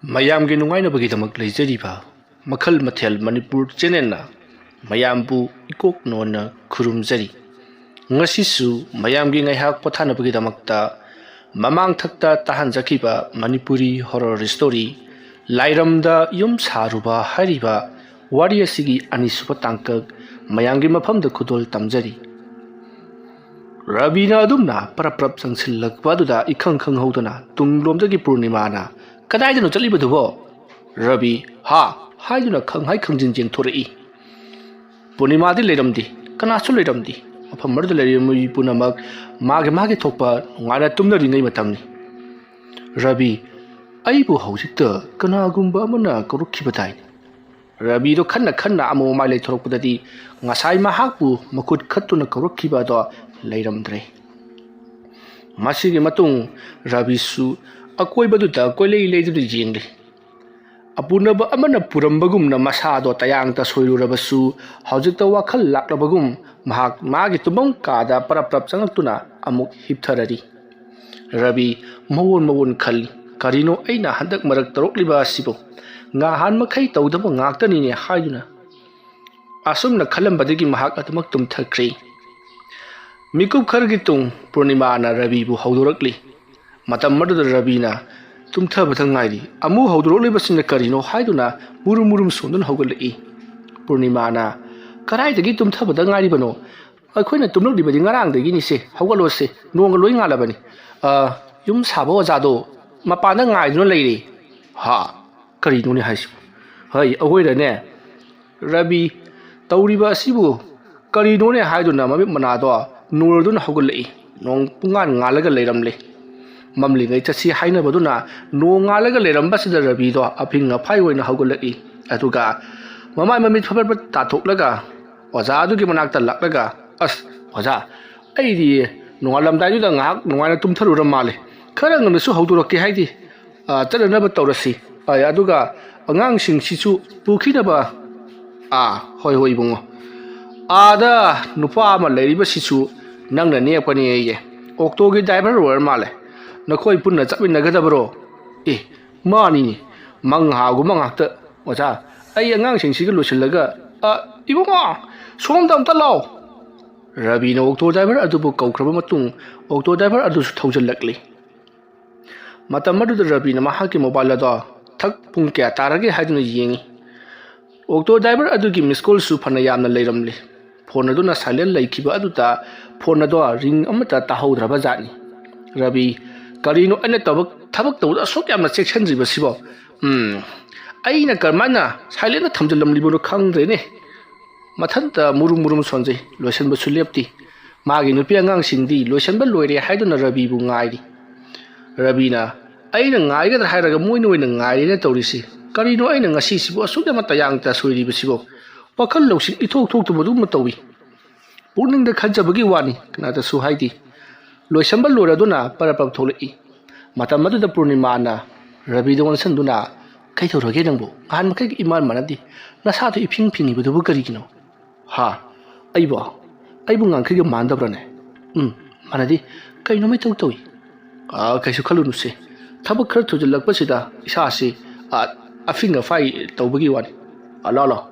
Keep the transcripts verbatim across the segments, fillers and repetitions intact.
ꯃꯌꯥꯝꯒꯤ ꯅꯨꯡꯉꯥꯏꯅꯕꯒꯤꯗꯃꯛ ꯂꯩꯖꯔꯤꯕ ꯃꯈꯜ ꯃꯊꯦꯜ ꯃꯅꯤꯄꯨꯔ ꯆꯦꯅꯦꯜꯅ ꯃꯌꯥꯝꯕꯨ ꯏꯀꯣꯛ ꯅꯣꯟꯅ ꯈꯨꯔꯨꯝꯖꯔꯤ꯫ ꯉꯁꯤꯁꯨ ꯃꯌꯥꯝꯒꯤ ꯉꯥꯏꯍꯥꯛ ꯄꯣꯊꯥꯅꯕꯒꯤꯗꯃꯛꯇ ꯃꯃꯥꯡꯊꯛꯇ ꯇꯥꯍꯟꯖꯈꯤꯕ ꯃꯅꯤꯄꯨꯔꯤ ꯍꯣꯔꯣꯔ ꯁ꯭ꯇꯣꯔꯤ ꯂꯥꯏꯔꯝꯗ ꯌꯨꯝ ꯁꯥꯔꯨꯕ ꯍꯥꯏꯔꯤꯕ ꯋꯥꯔꯤ ꯑꯁꯤꯒꯤ ꯑꯅꯤꯁꯨꯕ ꯇꯥꯡꯀꯛ ꯃꯌꯥꯝꯒꯤ ꯃꯐꯝꯗ ꯈꯨꯗꯣꯜ ꯇꯝꯖꯔꯤ꯫ ꯔꯕꯤꯅ ꯑꯗꯨꯝꯅ ꯄꯔꯞ ꯄꯔꯞ ꯆꯪꯁꯤꯜꯂꯛꯄ ꯑꯗꯨꯗ ꯏꯈꯪ ꯈꯪꯍꯧꯗꯅ ꯇꯨꯡꯂꯣꯝꯗꯒꯤ ꯄꯨꯔꯅꯤꯃꯥꯅ, "ꯀꯗꯥꯏꯗꯅꯣ ꯆꯠꯂꯤꯕꯗꯨꯕꯣ?" ꯔꯕꯤ, "ꯍꯥ?" ꯍꯥꯏꯗꯨꯅ ꯈꯪꯍꯥꯏ ꯈꯪꯖꯤꯟ ꯌꯦꯡꯊꯣꯔꯛꯏ꯫ ꯄꯨꯔꯅꯤꯃꯥꯗꯤ ꯂꯩꯔꯝꯗꯦ, ꯀꯅꯥꯁꯨ ꯂꯩꯔꯝꯗꯦ꯫ ꯃꯐꯝ ꯑꯗꯨꯗ ꯂꯩꯔꯤꯕ ꯃꯤ ꯄꯨꯝꯅꯃꯛ ꯃꯥꯒꯤ ꯃꯥꯒꯤ ꯊꯣꯛꯄ ꯅꯨꯡꯉꯥꯏꯅ ꯇꯨꯝꯅꯔꯤꯉꯩ ꯃꯇꯝꯅꯤ꯫ ꯔꯕꯤ, "ꯑꯩꯕꯨ ꯍꯧꯖꯤꯛꯇ ꯀꯅꯥꯒꯨꯝꯕ ꯑꯃꯅ ꯀꯧꯔꯛꯈꯤꯕ ꯇꯥꯏ꯫" ꯔꯕꯤꯗꯣ ꯈꯟꯅ ꯈꯟꯅ ꯑꯃꯨꯛ ꯃꯥꯏ ꯂꯩꯊꯣꯔꯛꯄꯗꯗꯤ ꯉꯁꯥꯏ ꯃꯍꯥꯛꯄꯨ ꯃꯈꯨꯠ ꯈꯠꯇꯨꯅ ꯀꯧꯔꯛꯈꯤꯕ ꯑꯗꯣ ꯂꯩꯔꯝꯗ꯭ꯔꯦ꯫ ꯃꯁꯤꯒꯤ ꯃꯇꯨꯡ ꯔꯕꯤꯁꯨ ꯑꯀꯣꯏꯕꯗꯨꯗ ꯀꯣꯏꯂꯩ ꯂꯩꯗꯨꯅ ꯌꯦꯡꯂꯤ꯫ ꯑꯄꯨꯅꯕ ꯑꯃꯅ ꯄꯨꯔꯝꯕꯒꯨꯝꯅ ꯃꯁꯥꯗꯣ ꯇꯌꯥꯡ ꯇꯁꯣꯏꯔꯨꯔꯕꯁꯨ ꯍꯧꯖꯤꯛꯇ ꯋꯥꯈꯜ ꯂꯥꯛꯂꯕꯒꯨꯝ ꯃꯍꯥꯛ ꯃꯥꯒꯤ ꯇꯨꯝꯐꯝ ꯀꯥꯗ ꯄꯔꯞ ꯄꯔꯞ ꯆꯪꯂꯛꯇꯨꯅ ꯑꯃꯨꯛ ꯍꯤꯞꯊꯔꯔꯤ꯫ ꯔꯕꯤ ꯃꯋꯣꯟ ꯃꯋꯣꯟ ꯈꯜꯂꯤ, "ꯀꯔꯤꯅꯣ ꯑꯩꯅ ꯍꯟꯗꯛ ꯃꯔꯛ ꯇꯧꯔꯛꯂꯤꯕ ꯑꯁꯤꯕꯨ? ꯉꯍꯥꯟ ꯃꯈꯩ ꯇꯧꯗꯕ ꯉꯥꯛꯇꯅꯤꯅꯦ" ꯍꯥꯏꯗꯨꯅ꯫ ꯑꯁꯨꯝꯅ ꯈꯜꯂꯝꯕꯗꯒꯤ ꯃꯍꯥꯛ ꯑꯗꯨꯃꯛ ꯇꯨꯝꯊꯈ꯭ꯔꯦ꯫ ꯃꯤꯀꯨꯞ ꯈꯔꯒꯤ ꯇꯨꯡ ꯄꯨꯔꯅꯤꯃꯥꯅ ꯔꯕꯤꯕꯨ ꯍꯧꯗꯣꯔꯛꯂꯤ꯫ ꯃꯇꯝ ꯑꯗꯨꯗ ꯔꯕꯤꯅ ꯇꯨꯝꯊꯕꯗ ꯉꯥꯏꯔꯤ꯫ ꯑꯃꯨꯛ ꯍꯧꯗꯣꯔꯛꯂꯤꯕꯁꯤꯅ ꯀꯔꯤꯅꯣ ꯍꯥꯏꯗꯨꯅ ꯃꯨꯔꯨꯝ ꯃꯨꯔꯨꯝ ꯁꯣꯟꯗꯨꯅ ꯍꯧꯒꯠꯂꯛꯏ꯫ ꯄꯨꯔꯅꯤꯃꯥꯅ, "ꯀꯗꯥꯏꯗꯒꯤ ꯇꯨꯝꯊꯕꯗ ꯉꯥꯏꯔꯤꯕꯅꯣ? ꯑꯩꯈꯣꯏꯅ ꯇꯨꯝꯂꯛꯂꯤꯕꯗꯤ ꯉꯔꯥꯡꯗꯒꯤꯅꯤꯁꯦ꯫ ꯍꯧꯒꯠꯂꯣꯁꯦ, ꯅꯣꯡꯒ ꯂꯣꯏ ꯉꯥꯜꯂꯕꯅꯤ꯫ ꯑ, ꯌꯨꯝ ꯁꯥꯕ ꯑꯣꯖꯥꯗꯣ ꯃꯄꯥꯟꯗ ꯉꯥꯏꯗꯨꯅ ꯂꯩꯔꯦ꯫" "ꯍꯥ? ꯀꯔꯤꯅꯣꯅꯦ ꯍꯥꯏꯁꯤꯕꯨ? ꯍꯩ, ꯑꯩꯈꯣꯏꯗꯅꯦ, ꯔꯕꯤ, ꯇꯧꯔꯤꯕ ꯑꯁꯤꯕꯨ ꯀꯔꯤꯅꯣꯅꯦ?" ꯍꯥꯏꯗꯨꯅ ꯃꯃꯤꯠ ꯃꯅꯥꯗꯣ ꯅꯣꯔꯗꯨꯅ ꯍꯧꯒꯠꯂꯛꯏ꯫ ꯅꯣꯡ ꯄꯨꯡꯉꯥꯟ ꯉꯥꯜꯂꯒ ꯂꯩꯔꯝꯂꯦ꯫ ꯃꯝꯂꯤꯉꯩ ꯆꯠꯁꯤ ꯍꯥꯏꯅꯕꯗꯨꯅ ꯅꯣꯡ ꯉꯥꯜꯂꯒ ꯂꯩꯔꯝꯕꯁꯤꯗ ꯔꯕꯤꯗꯣ ꯑꯐꯤꯡ ꯑꯐꯥꯏ ꯑꯣꯏꯅ ꯍꯧꯒꯠꯂꯛꯏ꯫ ꯑꯗꯨꯒ ꯃꯃꯥꯏ ꯃꯃꯤꯠ ꯐꯠ ꯐꯠ ꯐꯠ ꯇꯥꯊꯣꯛꯂꯒ ꯑꯣꯖꯥ ꯑꯗꯨꯒꯤ ꯃꯅꯥꯛꯇ ꯂꯥꯛꯂꯒ, "ꯑꯁ, ꯑꯣꯖꯥ, ꯑꯩꯗꯤ ꯅꯣꯡꯉꯥꯜꯂꯝꯗꯥꯏꯗꯨꯗ ꯉꯥꯏꯍꯥꯛ ꯅꯨꯡꯉꯥꯏꯅ ꯇꯨꯝꯊꯔꯨꯔ ꯃꯥꯜꯂꯦ꯫ ꯈꯔ ꯉꯟꯅꯁꯨ ꯍꯧꯗꯣꯔꯛꯀꯦ ꯍꯥꯏꯗꯤ, ꯑ, ꯆꯠꯅꯅꯕ ꯇꯧꯔꯁꯤ꯫ ꯑ, ꯑꯗꯨꯒ ꯑꯉꯥꯡꯁꯤꯡꯁꯤꯁꯨ ꯄꯨꯈꯤꯅꯕ꯫" "ꯑꯥ, ꯍꯣꯏ, ꯍꯣꯏ, ꯏꯕꯨꯡꯉꯣ꯫ ꯑꯥꯗ ꯅꯨꯄꯥ ꯑꯃ ꯂꯩꯔꯤꯕꯁꯤꯁꯨ ꯅꯪꯅ ꯅꯦꯛꯄꯅꯦ ꯑꯩꯒꯤ꯫ ꯑꯣꯛꯇꯣꯒꯤ ꯗ꯭ꯔꯥꯏꯚꯔ ꯑꯣꯏꯔ ꯃꯥꯜꯂꯦ꯫ ꯅꯈꯣꯏ ꯄꯨꯟꯅ ꯆꯠꯃꯤꯟꯅꯒꯗꯕꯔꯣ?" "ꯑꯦ, ꯃꯥꯅꯤꯅꯦ꯫ ꯃꯪ ꯍꯥꯒꯨꯝꯕ ꯉꯥꯛꯇ꯫ "ꯑꯣꯖꯥ, ꯑꯩ ꯑꯉꯥꯡꯁꯤꯡꯁꯤꯒ ꯂꯣꯏꯁꯤꯜꯂꯒ, ꯑ, ꯏꯕꯨꯡꯉꯣ, ꯁꯣꯝꯗ ꯑꯝꯇ ꯂꯥꯛꯑꯣ!" ꯔꯕꯤꯅ ꯑꯣꯛꯇꯣ ꯗ꯭ꯔꯥꯏꯚꯔ ꯑꯗꯨꯕꯨ ꯀꯧꯈ꯭ꯔꯕ ꯃꯇꯨꯡ, ꯑꯣꯛꯇꯣ ꯗ꯭ꯔꯥꯏꯚꯔ ꯑꯗꯨꯁꯨ ꯊꯧꯖꯤꯜꯂꯛꯂꯤ꯫ ꯃꯇꯝ ꯑꯗꯨꯗ ꯔꯕꯤꯅ ꯃꯍꯥꯛꯀꯤ ꯃꯣꯕꯥꯏꯜ ꯑꯗꯣ ꯊꯛ ꯄꯨꯡ ꯀꯌꯥ ꯇꯥꯔꯒꯦ ꯍꯥꯏꯗꯨꯅ ꯌꯦꯡꯉꯤ꯫ ꯑꯣꯛꯇꯣ ꯗ꯭ꯔꯥꯏꯚꯔ ꯑꯗꯨꯒꯤ ꯃꯤꯁ ꯀꯣꯜꯁꯨ ꯐꯅ ꯌꯥꯝꯅ ꯂꯩꯔꯝꯂꯤ꯫ ꯐꯣꯟ ꯑꯗꯨꯅ ꯁꯥꯏꯂꯦꯟ ꯂꯩꯈꯤꯕ ꯑꯗꯨꯗ ꯐꯣꯟ ꯑꯗꯣ ꯔꯤꯡ ꯑꯃꯠꯇ ꯇꯥꯍꯧꯗ꯭ꯔꯕ ꯖꯥꯠꯅꯤ꯫ "ꯔꯕꯤ, ꯀꯔꯤꯅꯣ ꯑꯩꯅ ꯊꯕꯛ, ꯊꯕꯛ ꯇꯧꯕꯗ ꯑꯁꯨꯛ ꯌꯥꯝꯅ ꯆꯦꯛꯁꯤꯟꯗ꯭ꯔꯤꯕꯁꯤꯕꯣ? ꯎꯝ, ꯑꯩꯅ ꯀꯔꯝꯍꯥꯏꯅ ꯁꯥꯏꯂꯦꯟꯗ ꯊꯝꯖꯤꯜꯂꯝꯂꯤꯕꯅꯣ ꯈꯪꯗ꯭ꯔꯦꯅꯦ꯫" ꯃꯊꯟꯇ ꯃꯨꯔꯨꯝ ꯃꯨꯔꯨꯝ ꯁꯣꯟꯖꯩ꯫ ꯂꯣꯏꯁꯤꯟꯕꯁꯨ ꯂꯦꯞꯇꯦ꯫ ꯃꯥꯒꯤ ꯅꯨꯄꯤ ꯑꯉꯥꯡꯁꯤꯡꯗꯤ ꯂꯣꯏꯁꯤꯟꯕ ꯂꯣꯏꯔꯦ ꯍꯥꯏꯗꯨꯅ ꯔꯕꯤꯕꯨ ꯉꯥꯏꯔꯤ꯫ ꯔꯕꯤꯅ, "ꯑꯩꯅ ꯉꯥꯏꯒꯗ꯭ꯔꯥ ꯍꯥꯏꯔꯒ ꯃꯣꯏꯅ ꯑꯣꯏꯅ ꯉꯥꯏꯔꯦꯅ ꯇꯧꯔꯤꯁꯤ꯫ ꯀꯔꯤꯅꯣ ꯑꯩꯅ ꯉꯁꯤꯁꯤꯕꯨ ꯑꯁꯨꯛ ꯌꯥꯝꯅ ꯇꯌꯥꯡ ꯇꯁꯣꯏꯔꯤꯕꯁꯤꯕꯣ? ꯋꯥꯈꯜ ꯂꯧꯁꯤꯡ ꯏꯊꯣꯛ ꯊꯣꯛꯇꯕꯗꯨꯒꯨꯝꯕ ꯇꯧꯏ꯫" ꯄꯨꯛꯅꯤꯡꯗ ꯈꯟꯖꯕꯒꯤ ꯋꯥꯅꯤ, ꯀꯅꯥꯗꯁꯨ ꯍꯥꯏꯗꯦ꯫ ꯂꯣꯏꯁꯤꯟꯕ ꯂꯣꯏꯔꯗꯨꯅ ꯄꯔꯞ ꯄꯔꯞ ꯊꯣꯛꯂꯛꯏ꯫ ꯃꯇꯝ ꯑꯗꯨꯗ ꯄꯨꯔꯅꯤꯃꯥꯅ ꯔꯕꯤꯗ ꯑꯣꯟꯁꯤꯟꯗꯨꯅ, "ꯀꯩꯗꯧꯔꯒꯦ ꯅꯪꯕꯨ? ꯅꯍꯥꯟ ꯃꯈꯩꯒ ꯏꯃꯥꯟ ꯃꯥꯟꯅꯗꯦ꯫ ꯅꯁꯥꯗꯣ ꯏꯐꯤꯡ ꯐꯤꯡꯉꯤꯕꯗꯨꯕꯨ ꯀꯔꯤꯒꯤꯅꯣ?" "ꯍꯥ? ꯑꯩꯕꯣ? ꯑꯩꯕꯨ ꯉꯥꯡꯈꯩꯒ ꯃꯥꯟꯗꯕ꯭ꯔꯅꯦ?" "ꯎꯝ, ꯃꯥꯟꯅꯗꯦ꯫ ꯀꯩꯅꯣꯝ ꯏꯇꯧ ꯇꯧꯏ꯫" "ꯑꯥ, ꯀꯩꯁꯨ ꯈꯜꯂꯨꯅꯨꯁꯦ꯫ ꯊꯕꯛ ꯈꯔ ꯊꯨꯖꯤꯜꯂꯛꯄꯁꯤꯗ ꯏꯁꯥꯁꯤ, ꯑꯥ, ꯑꯐꯤꯡ ꯑꯐꯥꯏ ꯇꯧꯕꯒꯤ ꯋꯥꯅꯤ꯫ ꯑꯥ, ꯂꯥꯎ, ꯂꯥꯎ꯫"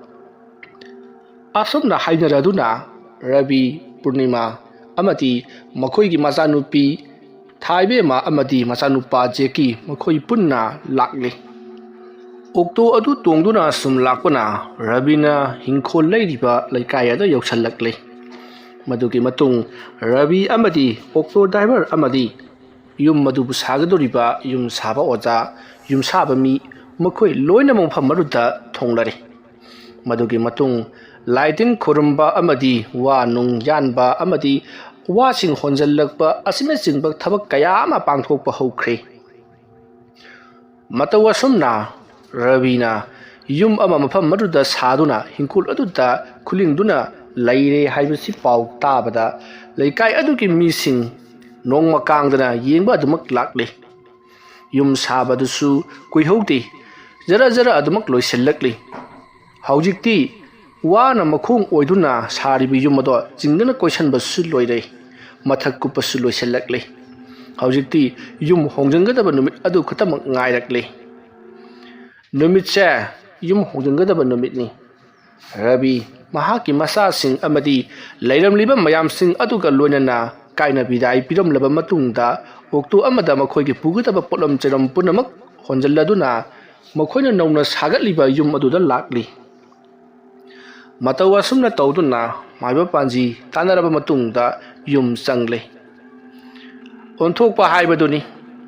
ꯑꯁꯨꯝꯅ ꯍꯥꯏꯅꯔꯗꯨꯅ ꯔꯕꯤ, ꯄꯨꯔꯅꯤꯃꯥ ꯑꯃꯗꯤ ꯃꯈꯣꯏꯒꯤ ꯃꯆꯥꯅꯨꯄꯤ ꯊꯥꯏꯕꯦꯝꯃ ꯑꯃꯗꯤ ꯃꯆꯥꯅꯨꯄꯥ ꯖꯦꯀꯤ ꯃꯈꯣꯏ ꯄꯨꯟꯅ ꯂꯥꯛꯂꯤ꯫ ꯑꯣꯛꯇꯣ ꯑꯗꯨ ꯇꯣꯡꯗꯨꯅ ꯁꯨꯝ ꯂꯥꯛꯄꯅ ꯔꯕꯤꯅ ꯍꯤꯡꯈꯣꯜ ꯂꯩꯔꯤꯕ ꯂꯩꯀꯥꯏ ꯑꯗꯨ ꯌꯧꯁꯤꯜꯂꯛꯂꯤ꯫ ꯃꯗꯨꯒꯤ ꯃꯇꯨꯡ ꯔꯕꯤ ꯑꯃꯗꯤ ꯑꯣꯛꯇꯣ ꯗ꯭ꯔꯥꯏꯚꯔ ꯑꯃꯗꯤ ꯌꯨꯝ ꯑꯗꯨꯕꯨ ꯁꯥꯒꯗꯧꯔꯤꯕ ꯌꯨꯝ ꯁꯥꯕ ꯑꯣꯖꯥ, ꯌꯨꯝꯁꯥꯕ ꯃꯤ, ꯃꯈꯣꯏ ꯂꯣꯏꯅꯃꯛ ꯃꯐꯝ ꯑꯗꯨꯗ ꯊꯨꯡꯂꯔꯦ꯫ ꯃꯗꯨꯒꯤ ꯃꯇꯨꯡ ꯂꯥꯏ ꯇꯤꯟ ꯈꯨꯔꯨꯝꯕ ꯑꯃꯗꯤ ꯋꯥ ꯅꯨꯡ ꯌꯥꯟꯕ ꯑꯃꯗꯤ ꯋꯥꯁꯤꯡ ꯍꯣꯟꯖꯜꯂꯛꯄ ꯑꯁꯤꯅꯆꯤꯡꯕ ꯊꯕꯛ ꯀꯌꯥ ꯑꯃ ꯄꯥꯡꯊꯣꯛꯄ ꯍꯧꯈ꯭ꯔꯦ꯫ ꯃꯇꯧ ꯑꯁꯨꯝꯅ ꯔꯕꯤꯅ ꯌꯨꯝ ꯑꯃ ꯃꯐꯝ ꯑꯗꯨꯗ ꯁꯥꯗꯨꯅ ꯍꯤꯡꯈꯣꯜ ꯑꯗꯨꯗ ꯈꯨꯂꯤꯡꯗꯨꯅ ꯂꯩꯔꯦ ꯍꯥꯏꯕꯁꯤ ꯄꯥꯎ ꯇꯥꯕꯗ ꯂꯩꯀꯥꯏ ꯑꯗꯨꯒꯤ ꯃꯤꯁꯤꯡ ꯅꯣꯡꯃ ꯀꯥꯡꯗꯅ ꯌꯦꯡꯕ ꯑꯗꯨꯃꯛ ꯂꯥꯛꯂꯦ꯫ ꯌꯨꯝ ꯁꯥꯕꯗꯨꯁꯨ ꯀꯨꯏꯍꯧꯗꯦ, ꯖꯔ ꯖꯔ ꯑꯗꯨꯃꯛ ꯂꯣꯏꯁꯤꯜꯂꯛꯂꯤ꯫ ꯍꯧꯖꯤꯛꯇꯤ ꯋꯥꯅ ꯃꯈꯣꯡ ꯑꯣꯏꯗꯨꯅ ꯁꯥꯔꯤꯕ ꯌꯨꯝ ꯑꯗꯣ ꯆꯤꯡꯗꯨꯅ ꯀꯣꯏꯁꯟꯕꯁꯨ ꯂꯣꯏꯔꯦ, ꯃꯊꯛ ꯀꯨꯞꯄꯁꯨ ꯂꯣꯏꯁꯤꯜꯂꯛꯂꯦ꯫ ꯍꯧꯖꯤꯛꯇꯤ ꯌꯨꯝ ꯍꯣꯡꯖꯤꯟꯒꯗꯕ ꯅꯨꯃꯤꯠ ꯑꯗꯨ ꯈꯛꯇꯃꯛ ꯉꯥꯏꯔꯛꯂꯦ꯫ ꯅꯨꯃꯤꯠꯁꯦ ꯌꯨꯝ ꯍꯣꯡꯖꯤꯟꯒꯗꯕ ꯅꯨꯃꯤꯠꯅꯤ꯫ ꯔꯕꯤ ꯃꯍꯥꯛꯀꯤ ꯃꯆꯥꯁꯤꯡ ꯑꯃꯗꯤ ꯂꯩꯔꯝꯂꯤꯕ ꯃꯌꯥꯝꯁꯤꯡ ꯑꯗꯨꯒ ꯂꯣꯏꯅꯅ ꯀꯥꯏꯅ ꯕꯤꯗꯥꯏ ꯄꯤꯔꯝꯂꯕ ꯃꯇꯨꯡꯗ, ꯑꯣꯛꯇꯣ ꯑꯃꯗ ꯃꯈꯣꯏꯒꯤ ꯄꯨꯒꯗꯕ ꯄꯣꯠꯂꯝ ꯆꯩꯔꯝ ꯄꯨꯝꯅꯃꯛ ꯍꯣꯟꯖꯤꯜꯂꯗꯨꯅ ꯃꯈꯣꯏꯅ ꯅꯧꯅ ꯁꯥꯒꯠꯂꯤꯕ ꯌꯨꯝ ꯑꯗꯨꯗ ꯂꯥꯛꯂꯤ꯫ ꯃꯇꯧ ꯑꯁꯨꯝꯅ ꯇꯧꯗꯨꯅ ꯃꯥꯏꯕ ꯄꯥꯟꯖꯤ ꯇꯥꯟꯅꯔꯕ ꯃꯇꯨꯡꯗ ꯌꯨꯝ ꯆꯪꯂꯦ꯫ ꯑꯣꯟꯊꯣꯛꯄ ꯍꯥꯏꯕꯗꯨꯅꯤ꯫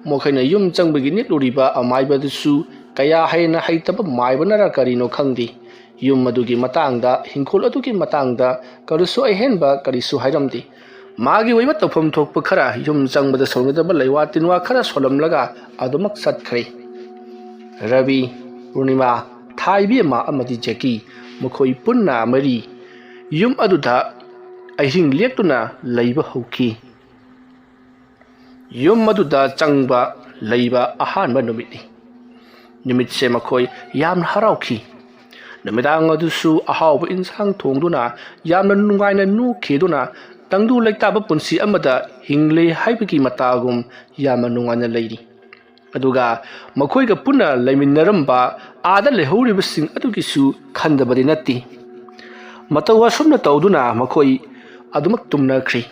ꯃꯈꯣꯏꯅ ꯌꯨꯝ ꯆꯪꯕꯒꯤ ꯅꯤꯠꯂꯨꯔꯤꯕ ꯑꯃꯥꯏꯕꯗꯨꯁꯨ ꯀꯌꯥ ꯍꯦꯟꯅ ꯍꯩꯇꯕ ꯃꯥꯏꯕꯅꯔ ꯀꯔꯤꯅꯣ ꯈꯪꯗꯦ, ꯌꯨꯝ ꯑꯗꯨꯒꯤ ꯃꯇꯥꯡꯗ, ꯍꯤꯡꯈꯣꯜ ꯑꯗꯨꯒꯤ ꯃꯇꯥꯡꯗ ꯀꯔꯤꯁꯨ ꯑꯍꯦꯟꯕ ꯀꯔꯤꯁꯨ ꯍꯥꯏꯔꯝꯗꯦ꯫ ꯃꯥꯒꯤ ꯑꯣꯏꯕ ꯇꯧꯐꯝ ꯊꯣꯛꯄ ꯈꯔ ꯌꯨꯝ ꯆꯪꯕꯗ ꯁꯣꯟꯒꯗꯕ ꯂꯩꯋꯥ ꯇꯤꯟꯋꯥ ꯈꯔ ꯁꯣꯜꯂꯝꯂꯒ ꯑꯗꯨꯃꯛ ꯆꯠꯈ꯭ꯔꯦ꯫ ꯔꯕꯤ, ꯄꯨꯔꯅꯤꯃꯥ, ꯊꯥꯏꯕꯦꯝꯃ ꯑꯃꯗꯤ ꯖꯦꯀꯤ, ꯃꯈꯣꯏ ꯄꯨꯟꯅ ꯃꯔꯤ ꯌꯨꯝ ꯑꯗꯨꯗ ꯑꯍꯤꯡ ꯂꯦꯛꯇꯨꯅ ꯂꯩꯕ ꯍꯧꯈꯤ꯫ ꯌꯨꯝ ꯑꯗꯨꯗ ꯆꯪꯕ ꯂꯩꯕ ꯑꯍꯥꯟꯕ ꯅꯨꯃꯤꯠꯅꯤ꯫ ꯅꯨꯃꯤꯠꯁꯦ ꯃꯈꯣꯏ ꯌꯥꯝꯅ ꯍꯔꯥꯎꯈꯤ꯫ ꯅꯨꯃꯤꯗꯥꯡ ꯑꯗꯨꯁꯨ ꯑꯍꯥꯎꯕ ꯏꯟꯁꯥꯡ ꯊꯣꯡꯗꯨꯅ ꯌꯥꯝꯅ ꯅꯨꯡꯉꯥꯏꯅ ꯅꯣꯛꯈꯤꯗꯨꯅ ꯇꯪꯗꯨ ꯂꯩꯇꯥꯕ ꯄꯨꯟꯁꯤ ꯑꯃꯗ ꯍꯤꯡꯂꯦ ꯍꯥꯏꯕꯒꯤ ꯃꯇꯥꯒꯨꯝ ꯌꯥꯝꯅ ꯅꯨꯡꯉꯥꯏꯅ ꯂꯩꯔꯤ꯫ ꯑꯗꯨꯒ ꯃꯈꯣꯏꯒ ꯄꯨꯟꯅ ꯂꯩꯃꯤꯟꯅꯔꯝꯕ ꯑꯥꯗ ꯂꯩꯍꯧꯔꯤꯕꯁꯤꯡ ꯑꯗꯨꯒꯤꯁꯨ ꯈꯟꯗꯕꯗꯤ ꯅꯠꯇꯦ꯫ ꯃꯇꯧ ꯑꯁꯨꯝꯅ ꯇꯧꯗꯨꯅ ꯃꯈꯣꯏ ꯑꯗꯨꯃꯛ ꯇꯨꯝꯅꯈ꯭ꯔꯤ꯫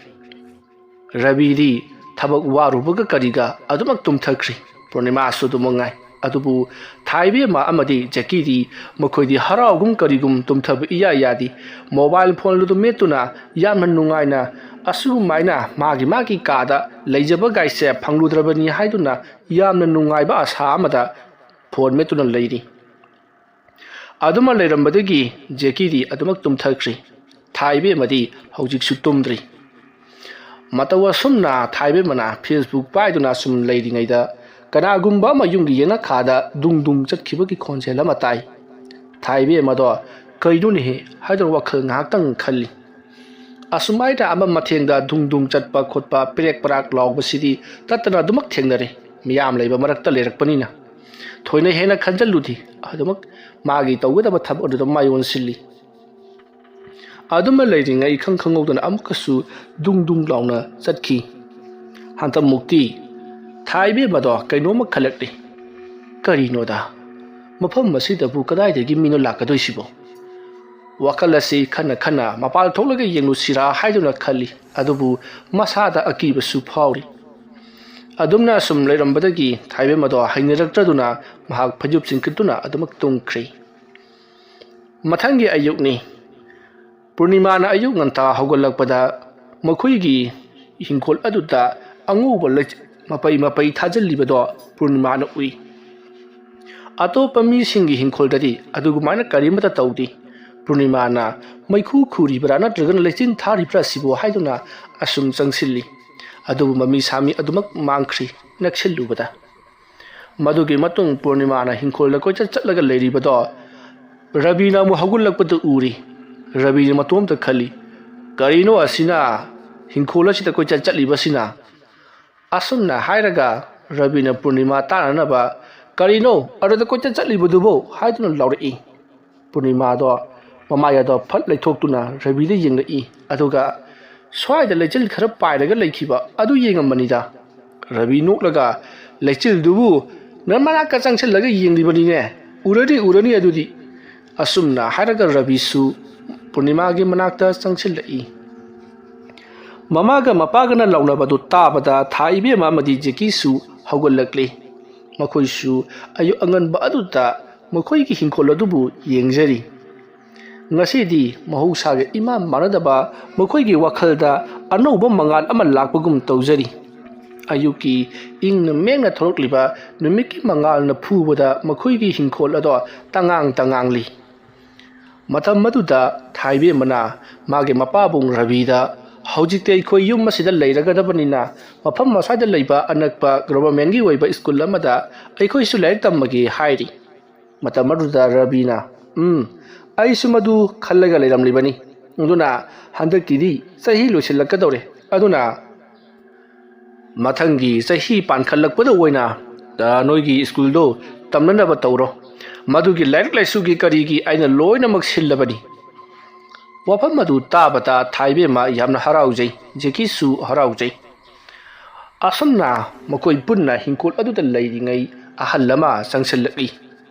ꯔꯕꯤꯗꯤ ꯊꯕꯛ ꯋꯥꯔꯨꯕꯒ ꯀꯔꯤꯒ ꯑꯗꯨꯃꯛ ꯇꯨꯝꯊꯈ꯭ꯔꯤ꯫ ꯄꯨꯔꯅꯤꯃꯥꯁꯨ ꯑꯗꯨꯃꯛ ꯉꯥꯏ꯫ ꯑꯗꯨꯕꯨ ꯊꯥꯏꯕꯦꯝꯃ ꯑꯃꯗꯤ ꯖꯦꯀꯤꯗꯤ ꯃꯈꯣꯏꯗꯤ ꯍꯔꯥꯎꯒꯨꯝ ꯀꯔꯤꯒꯨꯝ ꯇꯨꯝꯊꯕ ꯏꯌꯥ ꯌꯥꯗꯦ꯫ ꯃꯣꯕꯥꯏꯜ ꯐꯣꯟ ꯑꯗꯨ ꯃꯦꯠꯇꯨꯅ ꯌꯥꯝꯅ ꯅꯨꯡꯉꯥꯏꯅ ꯑꯁꯨꯒꯨꯃꯥꯏꯅ ꯃꯥꯒꯤ ꯃꯥꯒꯤ ꯀꯥꯗ ꯂꯩꯖꯕ ꯒꯥꯏꯁꯦ ꯐꯪꯂꯨꯗ꯭ꯔꯕꯅꯤ ꯍꯥꯏꯗꯨꯅ ꯌꯥꯝꯅ ꯅꯨꯡꯉꯥꯏꯕ ꯑꯁꯥ ꯑꯃꯗ ꯐꯣꯟ ꯃꯦꯠꯇꯨꯅ ꯂꯩꯔꯤ꯫ ꯑꯗꯨꯃ ꯂꯩꯔꯝꯕꯗꯒꯤ ꯖꯦꯀꯤꯗꯤ ꯑꯗꯨꯃꯛ ꯇꯨꯝꯊꯈ꯭ꯔꯤ꯫ ꯊꯥꯏꯕꯦꯝꯃꯗꯤ ꯍꯧꯖꯤꯛꯁꯨ ꯇꯨꯝꯗ꯭ꯔꯤ꯫ ꯃꯇꯧ ꯑꯁꯨꯝꯅ ꯊꯥꯏꯕꯦꯝꯃꯅ ꯐꯦꯁꯕꯨꯛ ꯄꯥꯏꯗꯨꯅ ꯁꯨꯝ ꯂꯩꯔꯤꯉꯩꯗ ꯀꯅꯥꯒꯨꯝꯕ ꯑꯃ ꯌꯨꯝꯒꯤ ꯌꯦꯅꯈꯥꯗ ꯗꯨꯡ ꯗꯨꯡ ꯆꯠꯈꯤꯕꯒꯤ ꯈꯣꯟꯖꯦꯜ ꯑꯃ ꯇꯥꯏ꯫ ꯊꯥꯏꯕꯦꯝꯃꯗꯣ ꯀꯩꯅꯣꯅꯦꯍꯦ ꯍꯥꯏꯗꯨꯅ ꯋꯥꯈꯜ ꯉꯥꯏꯍꯥꯛꯇꯪ ꯈꯜꯂꯤ꯫ ꯑꯁꯨꯃꯥꯏꯅ ꯑꯃ ꯃꯊꯦꯡꯗ ꯗꯨꯡ ꯗꯨꯡ ꯆꯠꯄ ꯈꯣꯠꯄ ꯄꯦꯔꯦꯛ ꯄꯔꯥꯛ ꯂꯥꯎꯕꯁꯤꯗꯤ ꯇꯠꯇꯅ ꯑꯗꯨꯃꯛ ꯊꯦꯡꯅꯔꯦ꯫ ꯃꯤꯌꯥꯝ ꯂꯩꯕ ꯃꯔꯛꯇ ꯂꯩꯔꯛꯄꯅꯤꯅ ꯊꯣꯏꯅ ꯍꯦꯟꯅ ꯈꯟꯖꯤꯜꯂꯨꯗꯦ꯫ ꯑꯗꯨꯃꯛ ꯃꯥꯒꯤ ꯇꯧꯒꯗꯕ ꯊꯕꯛ ꯑꯗꯨꯗ ꯃꯥꯏ ꯑꯣꯟꯁꯤꯜꯂꯤ꯫ ꯑꯗꯨꯃ ꯂꯩꯔꯤꯉꯩ ꯏꯈꯪ ꯈꯪꯍꯧꯗꯅ ꯑꯃꯨꯛꯀꯁꯨ ꯗꯨꯡ ꯗꯨꯡ ꯂꯥꯎꯅ ꯆꯠꯈꯤ꯫ ꯍꯟꯗꯛꯃꯨꯛꯇꯤ ꯊꯥꯏꯕꯦꯝꯃꯗꯣ ꯀꯩꯅꯣꯝꯃ ꯈꯜꯂꯛꯂꯤ꯫ ꯀꯔꯤꯅꯣꯗ? ꯃꯐꯝ ꯑꯁꯤꯗꯕꯨ ꯀꯗꯥꯏꯗꯒꯤ ꯃꯤꯅꯣ ꯂꯥꯛꯀꯗꯣꯏꯁꯤꯕꯣ? ꯋꯥꯈꯜ ꯑꯁꯤ ꯈꯟꯅ ꯈꯟꯅ ꯃꯄꯥꯟ ꯊꯣꯛꯂꯒ ꯌꯦꯡꯂꯨꯁꯤꯔꯥ ꯍꯥꯏꯗꯨꯅ ꯈꯜꯂꯤ, ꯑꯗꯨꯕꯨ ꯃꯁꯥꯗ ꯑꯀꯤꯕꯁꯨ ꯐꯥꯎꯔꯤ꯫ ꯑꯗꯨꯝꯅ ꯑꯁꯨꯝ ꯂꯩꯔꯝꯕꯗꯒꯤ ꯊꯥꯏꯕꯦꯝ ꯑꯗꯣ ꯍꯩꯅꯔꯛꯇ꯭ꯔꯗꯨꯅ ꯃꯍꯥꯛ ꯐꯩꯖꯨꯞ ꯆꯤꯡꯈꯠꯇꯨꯅ ꯑꯗꯨꯃꯛ ꯇꯨꯝꯈ꯭ꯔꯦ꯫ ꯃꯊꯪꯒꯤ ꯑꯌꯨꯛꯅꯤ꯫ ꯄꯨꯔꯅꯤꯃꯥꯅ ꯑꯌꯨꯛ ꯉꯟꯇꯥ ꯍꯧꯒꯠꯂꯛꯄꯗ ꯃꯈꯣꯏꯒꯤ ꯍꯤꯡꯈꯣꯜ ꯑꯗꯨꯗ ꯑꯉꯧꯕ ꯂꯩꯆꯤꯜ ꯃꯄꯩ ꯃꯄꯩ ꯊꯥꯖꯤꯜꯂꯤꯕꯗꯣ ꯄꯨꯔꯅꯤꯃꯥꯅ ꯎꯏ꯫ ꯑꯇꯣꯞꯄ ꯃꯤꯁꯤꯡꯒꯤ ꯍꯤꯡꯈꯣꯜꯗꯗꯤ ꯑꯗꯨꯒꯨꯃꯥꯏꯅ ꯀꯔꯤꯃꯠꯇ ꯇꯧꯗꯦ꯫ ꯄꯨꯔꯅꯤꯃꯥꯅ ꯃꯩꯈꯨ ꯈꯨꯔꯤꯕ꯭ꯔꯥ ꯅꯠꯇ꯭ꯔꯒꯅ ꯂꯩꯆꯤꯜ ꯊꯥꯔꯤꯕ꯭ꯔꯥ ꯁꯤꯕꯨ ꯍꯥꯏꯗꯨꯅ ꯑꯁꯨꯝ ꯆꯪꯁꯤꯜꯂꯤ꯫ ꯑꯗꯨꯕꯨ ꯃꯃꯤ ꯁꯥꯃꯤ ꯑꯗꯨꯃꯛ ꯃꯥꯡꯈ꯭ꯔꯤ ꯅꯛꯁꯤꯜꯂꯨꯕꯗ꯫ ꯃꯗꯨꯒꯤ ꯃꯇꯨꯡ ꯄꯨꯔꯅꯤꯃꯥꯅ ꯍꯤꯡꯈꯣꯜꯗ ꯀꯣꯏꯆꯠ ꯆꯠꯂꯒ ꯂꯩꯔꯤꯕꯗꯣ ꯔꯕꯤꯅ ꯑꯃꯨꯛ ꯍꯧꯒꯠꯂꯛꯄꯗꯨ ꯎꯔꯤ꯫ ꯔꯕꯤꯅ ꯃꯇꯣꯝꯇ ꯈꯜꯂꯤ, "ꯀꯔꯤꯅꯣ ꯑꯁꯤꯅ ꯍꯤꯡꯈꯣꯜ ꯑꯁꯤꯗ ꯀꯣꯏꯆꯠ ꯆꯠꯂꯤꯕꯁꯤꯅ?" ꯑꯁꯨꯝꯅ ꯍꯥꯏꯔꯒ ꯔꯕꯤꯅ ꯄꯨꯔꯅꯤꯃꯥ ꯇꯥꯅꯅꯕ, "ꯀꯔꯤꯅꯣ ꯑꯗꯨꯗ ꯀꯣꯏꯆꯠ ꯆꯠꯂꯤꯕꯗꯨꯕꯨ?" ꯍꯥꯏꯗꯨꯅ ꯂꯥꯎꯔꯛꯏ꯫ ꯄꯨꯔꯅꯤꯃꯥꯗꯣ ꯃꯃꯥꯏ ꯑꯗꯣ ꯐꯠ ꯂꯩꯊꯣꯛꯇꯨꯅ ꯔꯕꯤꯗ ꯌꯦꯡꯂꯛꯏ, ꯑꯗꯨꯒ ꯁ꯭ꯋꯥꯏꯗ ꯂꯩꯆꯤꯜ ꯈꯔ ꯄꯥꯏꯔꯒ ꯂꯩꯈꯤꯕ ꯑꯗꯨ ꯌꯦꯡꯉꯝꯕꯅꯤꯗ꯫ ꯔꯕꯤ ꯅꯣꯛꯂꯒ, "ꯂꯩꯆꯤꯜꯗꯨꯕꯨ ꯅꯪ ꯃꯅꯥꯛꯇ ꯆꯪꯁꯤꯜꯂꯒ ꯌꯦꯡꯂꯤꯕꯅꯤꯅꯦ, ꯎꯔꯅꯤ, ꯎꯔꯅꯤ ꯑꯗꯨꯗꯤ꯫" ꯑꯁꯨꯝꯅ ꯍꯥꯏꯔꯒ ꯔꯕꯤꯁꯨ ꯄꯨꯔꯅꯤꯃꯥꯒꯤ ꯃꯅꯥꯛꯇ ꯆꯪꯁꯤꯜꯂꯛꯏ꯫ ꯃꯃꯥꯒ ꯃꯄꯥꯒꯅ ꯂꯥꯎꯅꯕꯗꯨ ꯇꯥꯕꯗ ꯊꯥ ꯏꯕꯦꯝꯃ ꯑꯃꯗꯤ ꯖꯦꯀꯤꯁꯨ ꯍꯧꯒꯠꯂꯛꯂꯤ꯫ ꯃꯈꯣꯏꯁꯨ ꯑꯌꯨꯛ ꯑꯉꯟꯕ ꯑꯗꯨꯗ ꯃꯈꯣꯏꯒꯤ ꯍꯤꯡꯈꯣꯜ ꯑꯗꯨꯕꯨ ꯌꯦꯡꯖꯔꯤ꯫ ꯉꯁꯤꯗꯤ ꯃꯍꯧꯁꯥꯒ ꯏꯃꯥꯟ ꯃꯥꯟꯅꯗꯕ ꯃꯈꯣꯏꯒꯤ ꯋꯥꯈꯜꯗ ꯑꯅꯧꯕ ꯃꯉꯥꯜ ꯑꯃ ꯂꯥꯛꯄꯒꯨꯝ ꯇꯧꯖꯔꯤ꯫ ꯑꯌꯨꯛꯀꯤ ꯏꯪꯅ ꯃꯦꯡꯅ ꯊꯣꯔꯛꯂꯤꯕ ꯅꯨꯃꯤꯠꯀꯤ ꯃꯉꯥꯜꯅ ꯐꯨꯕꯗ ꯃꯈꯣꯏꯒꯤ ꯍꯤꯡꯈꯣꯜ ꯑꯗꯣ ꯇꯉꯥꯡ ꯇꯉꯥꯡꯂꯤ꯫ ꯃꯇꯝ ꯑꯗꯨꯗ ꯊꯥꯏꯕꯦꯝꯃꯅ ꯃꯥꯒꯤ ꯃꯄꯥꯕꯨꯡ ꯔꯕꯤꯗ, "ꯍꯧꯖꯤꯛꯇꯤ ꯑꯩꯈꯣꯏ ꯌꯨꯝ ꯑꯁꯤꯗ ꯂꯩꯔꯒꯗꯕꯅꯤꯅ ꯃꯐꯝ ꯑꯁ꯭ꯋꯥꯏꯗ ꯂꯩꯕ ꯑꯅꯛꯄ ꯒꯣꯚꯔꯃꯦꯟꯒꯤ ꯑꯣꯏꯕ ꯁ꯭ꯀꯨꯜ ꯑꯃꯗ ꯑꯩꯈꯣꯏꯁꯨ ꯂꯥꯏꯔꯤꯛ ꯇꯝꯃꯒꯦ" ꯍꯥꯏꯔꯤ꯫ ꯃꯇꯝ ꯑꯗꯨꯗ ꯔꯕꯤꯅ, "ꯎꯝ, ꯑꯩꯁꯨ ꯃꯗꯨ ꯈꯜꯂꯒ ꯂꯩꯔꯝꯂꯤꯕꯅꯤ꯫ ꯑꯗꯨꯅ ꯍꯟꯗꯛꯀꯤꯗꯤ ꯆꯍꯤ ꯂꯣꯏꯁꯤꯜꯂꯛꯀꯗꯧꯔꯦ꯫ ꯑꯗꯨꯅ ꯃꯊꯪꯒꯤ ꯆꯍꯤ ꯄꯥꯟꯈꯠꯂꯛꯄꯗ ꯑꯣꯏꯅ, ꯑ, ꯅꯣꯏꯒꯤ ꯁ꯭ꯀꯨꯜꯗꯣ ꯇꯝꯅꯅꯕ ꯇꯧꯔꯣ꯫ ꯃꯗꯨꯒꯤ ꯂꯥꯏꯔꯤꯛ ꯂꯥꯏꯁꯨꯒꯤ ꯀꯔꯤꯒꯤ ꯑꯩꯅ ꯂꯣꯏꯅꯃꯛ ꯁꯤꯜꯂꯕꯅꯤ꯫" ꯋꯥꯐꯝ ꯑꯗꯨ ꯇꯥꯕꯗ ꯊꯥꯏꯕꯦꯝꯃ ꯌꯥꯝꯅ ꯍꯔꯥꯎꯖꯩ, ꯖꯦꯀꯤꯁꯨ ꯍꯔꯥꯎꯖꯩ꯫ ꯑꯁꯨꯝꯅ ꯃꯈꯣꯏ ꯄꯨꯟꯅ ꯍꯤꯡꯈꯣꯜ ꯑꯗꯨꯗ ꯂꯩꯔꯤꯉꯩ ꯑꯍꯜ ꯑꯃ ꯆꯪꯁꯤꯜꯂꯛꯏ꯫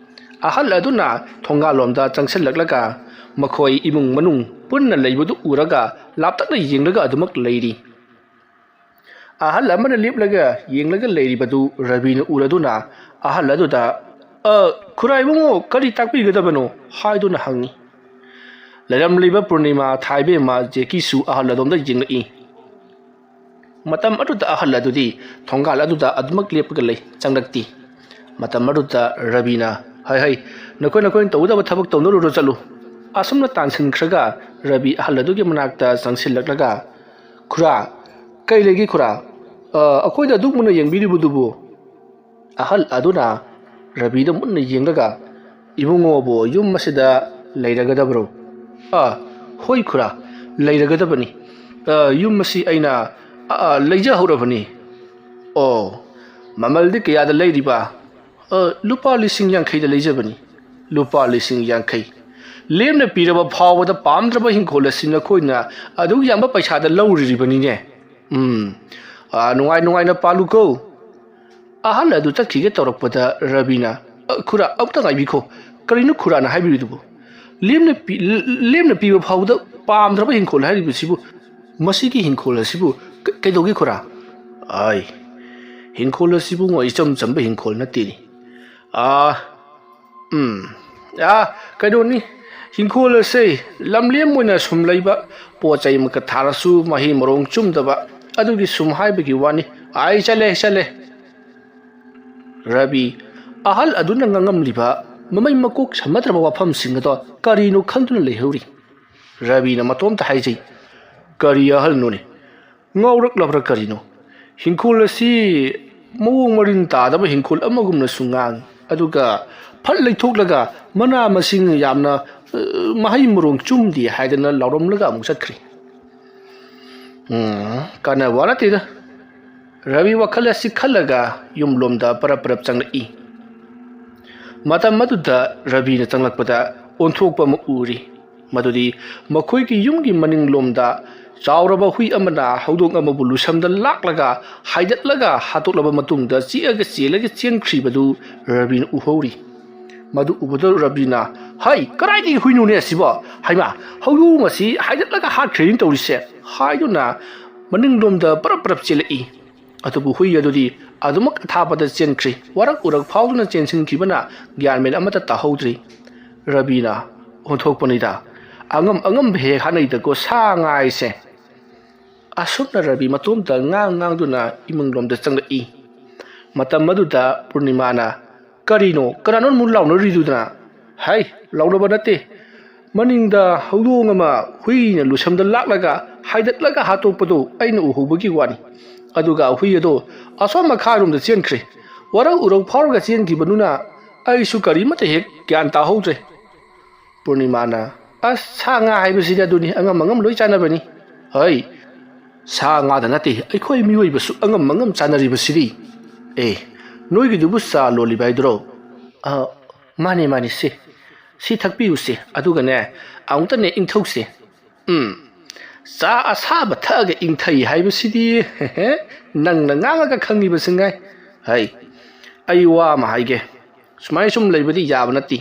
ꯑꯍꯜ ꯑꯗꯨꯅ ꯊꯣꯡꯒꯥꯜꯂꯣꯝꯗ ꯆꯪꯁꯤꯜꯂꯛꯂꯒ ꯃꯈꯣꯏ ꯏꯃꯨꯡ ꯃꯅꯨꯡ ꯄꯨꯟꯅ ꯂꯩꯕꯗꯨ ꯎꯔꯒ ꯂꯥꯞꯇꯛꯅ ꯌꯦꯡꯂꯒ ꯑꯗꯨꯃꯛ ꯂꯩꯔꯤ꯫ ꯑꯍꯜ ꯑꯃꯅ ꯂꯦꯞꯂꯒ ꯌꯦꯡꯂꯒ ꯂꯩꯔꯤꯕꯗꯨ ꯔꯕꯤꯅ ꯎꯔꯗꯨꯅ ꯑꯍꯜ ꯑꯗꯨꯗ, "ꯑ, ꯈꯨꯔꯥ ꯏꯕꯨꯡꯉꯣ, ꯀꯔꯤ ꯇꯥꯛꯄꯤꯒꯗꯕꯅꯣ?" ꯍꯥꯏꯗꯨꯅ ꯍꯪꯉꯤ꯫ ꯂꯩꯔꯝꯂꯤꯕ ꯄꯨꯔꯅꯤꯃꯥ ꯊꯥꯏꯕꯦꯝꯃ ꯖꯦꯀꯤꯁꯨ ꯑꯍꯜ ꯑꯗꯣꯝꯗ ꯌꯦꯡꯂꯛꯏ꯫ ꯃꯇꯝ ꯑꯗꯨꯗ ꯑꯍꯜ ꯑꯗꯨꯗꯤ ꯊꯣꯡꯒꯥꯜ ꯑꯗꯨꯗ ꯑꯗꯨꯃꯛ ꯂꯦꯞꯄꯒ ꯂꯩ, ꯆꯪꯂꯛꯇꯦ꯫ ꯃꯇꯝ ꯑꯗꯨꯗ ꯔꯕꯤꯅ, "ꯍꯩ ꯍꯩ, ꯅꯈꯣꯏ ꯅꯈꯣꯏꯅ ꯇꯧꯒꯗꯕ ꯊꯕꯛ ꯇꯧꯅꯔꯨꯔꯣ, ꯆꯠꯂꯨ"꯫ ꯑꯁꯨꯝꯅ ꯇꯥꯟꯁꯤꯟꯈ꯭ꯔꯒ ꯔꯕꯤ ꯑꯍꯜ ꯑꯗꯨꯒꯤ ꯃꯅꯥꯛꯇ ꯆꯪꯁꯤꯜꯂꯛꯂꯒ, "ꯈꯨꯔꯥ, ꯀꯩ ꯂꯩꯒꯦ ꯈꯨꯔꯥ? ꯑ, ꯑꯩꯈꯣꯏꯗ ꯑꯗꯨꯛ ꯃꯨꯟꯅ ꯌꯦꯡꯕꯤꯔꯤꯕꯗꯨꯕꯨ?" ꯑꯍꯜ ꯑꯗꯨꯅ ꯔꯕꯤꯗ ꯃꯨꯟꯅ ꯌꯦꯡꯂꯒ, "ꯏꯕꯨꯡꯉꯣꯕꯨ ꯌꯨꯝ ꯑꯁꯤꯗ ꯂꯩꯔꯒꯗꯕ꯭ꯔꯣ?" "ꯑ, ꯍꯣꯏ ꯈꯨꯔꯥ, ꯂꯩꯔꯒꯗꯕꯅꯤ꯫ ꯑ, ꯌꯨꯝ ꯑꯁꯤ ꯑꯩꯅ, ꯑ, ꯂꯩꯖꯍꯧꯔꯕꯅꯤ"꯫ "ꯑꯣ, ꯃꯃꯜꯗꯤ ꯀꯌꯥꯗ ꯂꯩꯔꯤꯕ?" "ꯑ, ꯂꯨꯄꯥ ꯂꯤꯁꯤꯡ ꯌꯥꯡꯈꯩꯗ ꯂꯩꯖꯕꯅꯤ"꯫ "ꯂꯨꯄꯥ ꯂꯤꯁꯤꯡ ꯌꯥꯡꯈꯩ? ꯂꯦꯝꯅ ꯄꯤꯔꯕ ꯐꯥꯎꯕꯗ ꯄꯥꯝꯗ꯭ꯔꯕ ꯍꯤꯡꯈꯣꯜ ꯑꯁꯤ ꯅꯈꯣꯏꯅ ꯑꯗꯨꯛ ꯌꯥꯝꯕ ꯄꯩꯁꯥꯗ ꯂꯧꯔꯤꯕꯅꯤꯅꯦ꯫ ꯎꯝ, ꯑ, ꯅꯨꯡꯉꯥꯏ ꯅꯨꯡꯉꯥꯏꯅ ꯄꯥꯜꯂꯨꯀꯣ"꯫ ꯑꯍꯜ ꯑꯗꯨ ꯆꯠꯈꯤꯒꯦ ꯇꯧꯔꯛꯄꯗ ꯔꯕꯤꯅ, "ꯑ, ꯈꯨꯔꯥ, ꯑꯃꯨꯛꯇ ꯉꯥꯏꯕꯤꯈꯣ꯫ ꯀꯔꯤꯅꯣ ꯈꯨꯔꯥꯅ ꯍꯥꯏꯕꯤꯔꯤꯗꯨꯕꯨ? ꯂꯦꯝꯅ ꯄꯤ-, ꯂꯦꯝꯅ ꯄꯤꯕ ꯐꯥꯎꯕꯗ ꯄꯥꯝꯗ꯭ꯔꯕ ꯍꯤꯡꯈꯣꯜ ꯍꯥꯏꯔꯤꯕꯁꯤꯕꯨ? ꯃꯁꯤꯒꯤ ꯍꯤꯡꯈꯣꯜ ꯑꯁꯤꯕꯨ ꯀ-, ꯀꯩꯗꯧꯒꯦ ꯈꯨꯔꯥ?" "ꯑꯥꯏ, ꯍꯤꯡꯈꯣꯜ ꯑꯁꯤꯕꯨ ꯏꯆꯝ ꯆꯝꯕ ꯍꯤꯡꯈꯣꯜ ꯅꯠꯇꯦꯅꯦ꯫ ꯑꯥ, ꯎꯝ, ꯑꯥ, ꯀꯩꯅꯣꯅꯤ, ꯍꯤꯡꯈꯣꯜ ꯑꯁꯦ ꯂꯝꯂꯦꯝ ꯑꯣꯏꯅ ꯁꯨꯝ ꯂꯩꯕ, ꯄꯣꯠ ꯆꯩ ꯑꯃꯈꯛ ꯊꯥꯔꯁꯨ ꯃꯍꯩ ꯃꯔꯣꯡ ꯆꯨꯝꯗꯕ, ꯑꯗꯨꯒꯤ ꯁꯨꯝ ꯍꯥꯏꯕꯒꯤ ꯋꯥꯅꯤ꯫ ꯑꯥꯏ, ꯆꯠꯂꯦ, ꯆꯠꯂꯦ"꯫ ꯔꯕꯤ, ꯑꯍꯜ ꯑꯗꯨꯅ ꯉꯥꯡꯉꯝꯂꯤꯕ ꯃꯃꯩ ꯃꯀꯣꯛ ꯁꯝꯅꯗ꯭ꯔꯕ ꯋꯥꯐꯝꯁꯤꯡ ꯑꯗꯣ ꯀꯔꯤꯅꯣ ꯈꯪꯗꯨꯅ ꯂꯩꯍꯧꯔꯤ꯫ ꯔꯕꯤꯅ ꯃꯇꯣꯝꯇ ꯍꯥꯏꯖꯩ, "ꯀꯔꯤ ꯑꯍꯜꯅꯣꯅꯦ? ꯉꯥꯎꯔꯛꯂꯕ꯭ꯔꯥ ꯀꯔꯤꯅꯣ? ꯍꯤꯡꯈꯣꯜ ꯑꯁꯤ ꯃꯑꯣꯡ ꯃꯔꯤꯟ ꯇꯥꯗꯕ ꯍꯤꯡꯈꯣꯜ ꯑꯃꯒꯨꯝꯅꯁꯨ ꯉꯥꯡ, ꯑꯗꯨꯒ ꯐꯠ ꯂꯩꯊꯣꯛꯂꯒ ꯃꯅꯥ ꯃꯁꯤꯡ ꯌꯥꯝꯅ, ꯑ, ꯃꯍꯩ ꯃꯔꯣꯡ ꯆꯨꯝꯗꯦ" ꯍꯥꯏꯗꯅ ꯂꯥꯎꯔꯝꯂꯒ ꯑꯃꯨꯛ ꯆꯠꯈ꯭ꯔꯦ꯫ ꯎꯝ, ꯀꯥꯟꯅꯕ ꯋꯥ ꯅꯠꯇꯦꯗ꯫ ꯔꯕꯤ ꯋꯥꯈꯜ ꯑꯁꯤ ꯈꯜꯂꯒ ꯌꯨꯝꯂꯣꯝꯗ ꯄꯔꯞ ꯄꯔꯞ ꯆꯪꯂꯛꯏ꯫ ꯃꯇꯝ ꯑꯗꯨꯗ ꯔꯕꯤꯅ ꯆꯪꯂꯛꯄꯗ ꯑꯣꯟꯊꯣꯛꯄ ꯑꯃ ꯎꯔꯤ꯫ ꯃꯗꯨꯗꯤ ꯃꯈꯣꯏꯒꯤ ꯌꯨꯝꯒꯤ ꯃꯅꯤꯡꯂꯣꯝꯗ ꯆꯥꯎꯔꯕ ꯍꯨꯏ ꯑꯃꯅ ꯍꯧꯗꯣꯡ ꯑꯃꯕꯨ ꯂꯨꯁꯝꯗ ꯂꯥꯛꯂꯒ ꯍꯥꯏꯗꯠꯂꯒ ꯍꯥꯠꯇꯣꯛꯂꯕ ꯃꯇꯨꯡꯗ ꯆꯤꯛꯑꯒ ꯆꯦꯜꯂꯒ ꯆꯦꯟꯈ꯭ꯔꯤꯕꯗꯨ ꯔꯕꯤꯅ ꯎꯍꯧꯔꯤ꯫ ꯃꯗꯨ ꯎꯕꯗ ꯔꯕꯤꯅ, "ꯍꯩ, ꯀꯗꯥꯏꯗꯒꯤ ꯍꯨꯏꯅꯣꯅꯦ ꯑꯁꯤꯕꯣ? ꯍꯩꯃꯥ, ꯍꯧꯗꯣꯡ ꯑꯁꯤ ꯍꯥꯏꯗꯠꯂꯒ ꯍꯥꯠꯈ꯭ꯔꯦꯅꯦ ꯇꯧꯔꯤꯁꯦ," ꯍꯥꯏꯗꯨꯅ ꯃꯅꯤꯡꯂꯣꯝꯗ ꯄꯔꯞ ꯄꯔꯞ ꯆꯦꯜꯂꯛꯏ꯫ ꯑꯗꯨꯕꯨ ꯍꯨꯏ ꯑꯗꯨꯗꯤ ꯑꯗꯨꯃꯛ ꯑꯊꯥꯞꯄꯗ ꯆꯦꯟꯈ꯭ꯔꯤ꯫ ꯋꯥꯔꯛ ꯎꯔꯛ ꯐꯥꯎꯗꯨꯅ ꯆꯦꯟꯁꯤꯟꯈꯤꯕꯅ ꯒ꯭ꯌꯥꯟ ꯃꯦꯟ ꯑꯃꯠꯇ ꯇꯥꯍꯧꯗ꯭ꯔꯤ꯫ ꯔꯕꯤꯅ, "ꯑꯣꯟꯊꯣꯛꯄꯅꯤꯗ, ꯑꯉꯝ ꯑꯉꯝꯕ ꯍꯦꯛ ꯍꯥꯠꯅꯩꯗꯀꯣ ꯁꯥ ꯉꯥ ꯍꯥꯏꯁꯦ꯫" ꯑꯁꯨꯝꯅ ꯔꯕꯤ ꯃꯇꯣꯝꯇ ꯉꯥꯡ ꯉꯥꯡꯗꯨꯅ ꯏꯃꯨꯡꯂꯣꯝꯗ ꯆꯪꯂꯛꯏ꯫ ꯃꯇꯝ ꯑꯗꯨꯗ ꯄꯨꯔꯅꯤꯃꯥꯅ, "ꯀꯔꯤꯅꯣ? ꯀꯅꯥꯅꯣ ꯑꯃꯨꯛ ꯂꯥꯎꯅꯔꯤꯗꯨꯅ?" "ꯍꯩ, ꯂꯥꯎꯅꯕ ꯅꯠꯇꯦ꯫ ꯃꯅꯤꯡꯗ ꯍꯧꯗꯣꯡ ꯑꯃ ꯍꯨꯏꯅ ꯂꯨꯁꯝꯗ ꯂꯥꯛꯂꯒ ꯍꯥꯏꯗꯠꯂꯒ ꯍꯥꯠꯇꯣꯛꯄꯗꯨ ꯑꯩꯅ ꯎꯍꯧꯕꯒꯤ ꯋꯥꯅꯤ꯫ ꯑꯗꯨꯒ ꯍꯨꯏ ꯑꯗꯣ ꯑꯁꯣꯝ ꯃꯈꯥꯔꯣꯝꯗ ꯆꯦꯟꯈ꯭ꯔꯦ꯫ ꯋꯥꯔꯧ ꯎꯔꯧ ꯐꯥꯎꯔꯒ ꯆꯦꯟꯈꯤꯕꯗꯨꯅ ꯑꯩꯁꯨ ꯀꯔꯤꯃꯠꯇ ꯍꯦꯛ ꯒ꯭ꯌꯥꯟ ꯇꯥꯍꯧꯗ꯭ꯔꯦ꯫" ꯄꯨꯔꯅꯤꯃꯥꯅ, "ꯑꯁ, ꯁꯥ ꯉꯥ ꯍꯥꯏꯕꯁꯤꯗꯤ ꯑꯗꯨꯅꯤ, ꯑꯉꯝ ꯑꯉꯝ ꯂꯣꯏ ꯆꯥꯅꯕꯅꯤ꯫" "ꯍꯩ, ꯁꯥ ꯉꯥꯗ ꯅꯠꯇꯦ, ꯑꯩꯈꯣꯏ ꯃꯤꯑꯣꯏꯕꯁꯨ ꯑꯉꯝ ꯑꯉꯝ ꯆꯥꯅꯔꯤꯕꯁꯤꯗꯤ꯫ ꯑꯦ, ꯅꯣꯏꯒꯤꯗꯨꯕꯨ ꯆꯥ ꯂꯣꯜꯂꯤꯕ ꯍꯥꯏꯗꯨꯔꯣ?" "ꯑ, ꯃꯥꯅꯦ, ꯃꯥꯅꯦ, ꯁꯦ꯫ ꯁꯤ ꯊꯛꯄꯤꯌꯨꯁꯦ, ꯑꯗꯨꯒꯅꯦ, ꯑꯃꯨꯛꯇꯅꯦ ꯏꯪꯊꯧꯁꯦ꯫" "ꯎꯝ, ꯆꯥ ꯑꯁꯥꯕ ꯊꯛꯑꯒ ꯏꯪꯊꯩ ꯍꯥꯏꯕꯁꯤꯗꯤ ꯅꯪꯅ ꯉꯥꯡꯉꯒ ꯈꯪꯉꯤꯕꯁꯤ ꯉꯥꯏ꯫ ꯍꯩ, ꯑꯩ ꯋꯥ ꯑꯃ ꯍꯥꯏꯒꯦ꯫ ꯁꯨꯃꯥꯏꯅ ꯁꯨꯝ ꯂꯩꯕꯗꯤ ꯌꯥꯕ ꯅꯠꯇꯦ꯫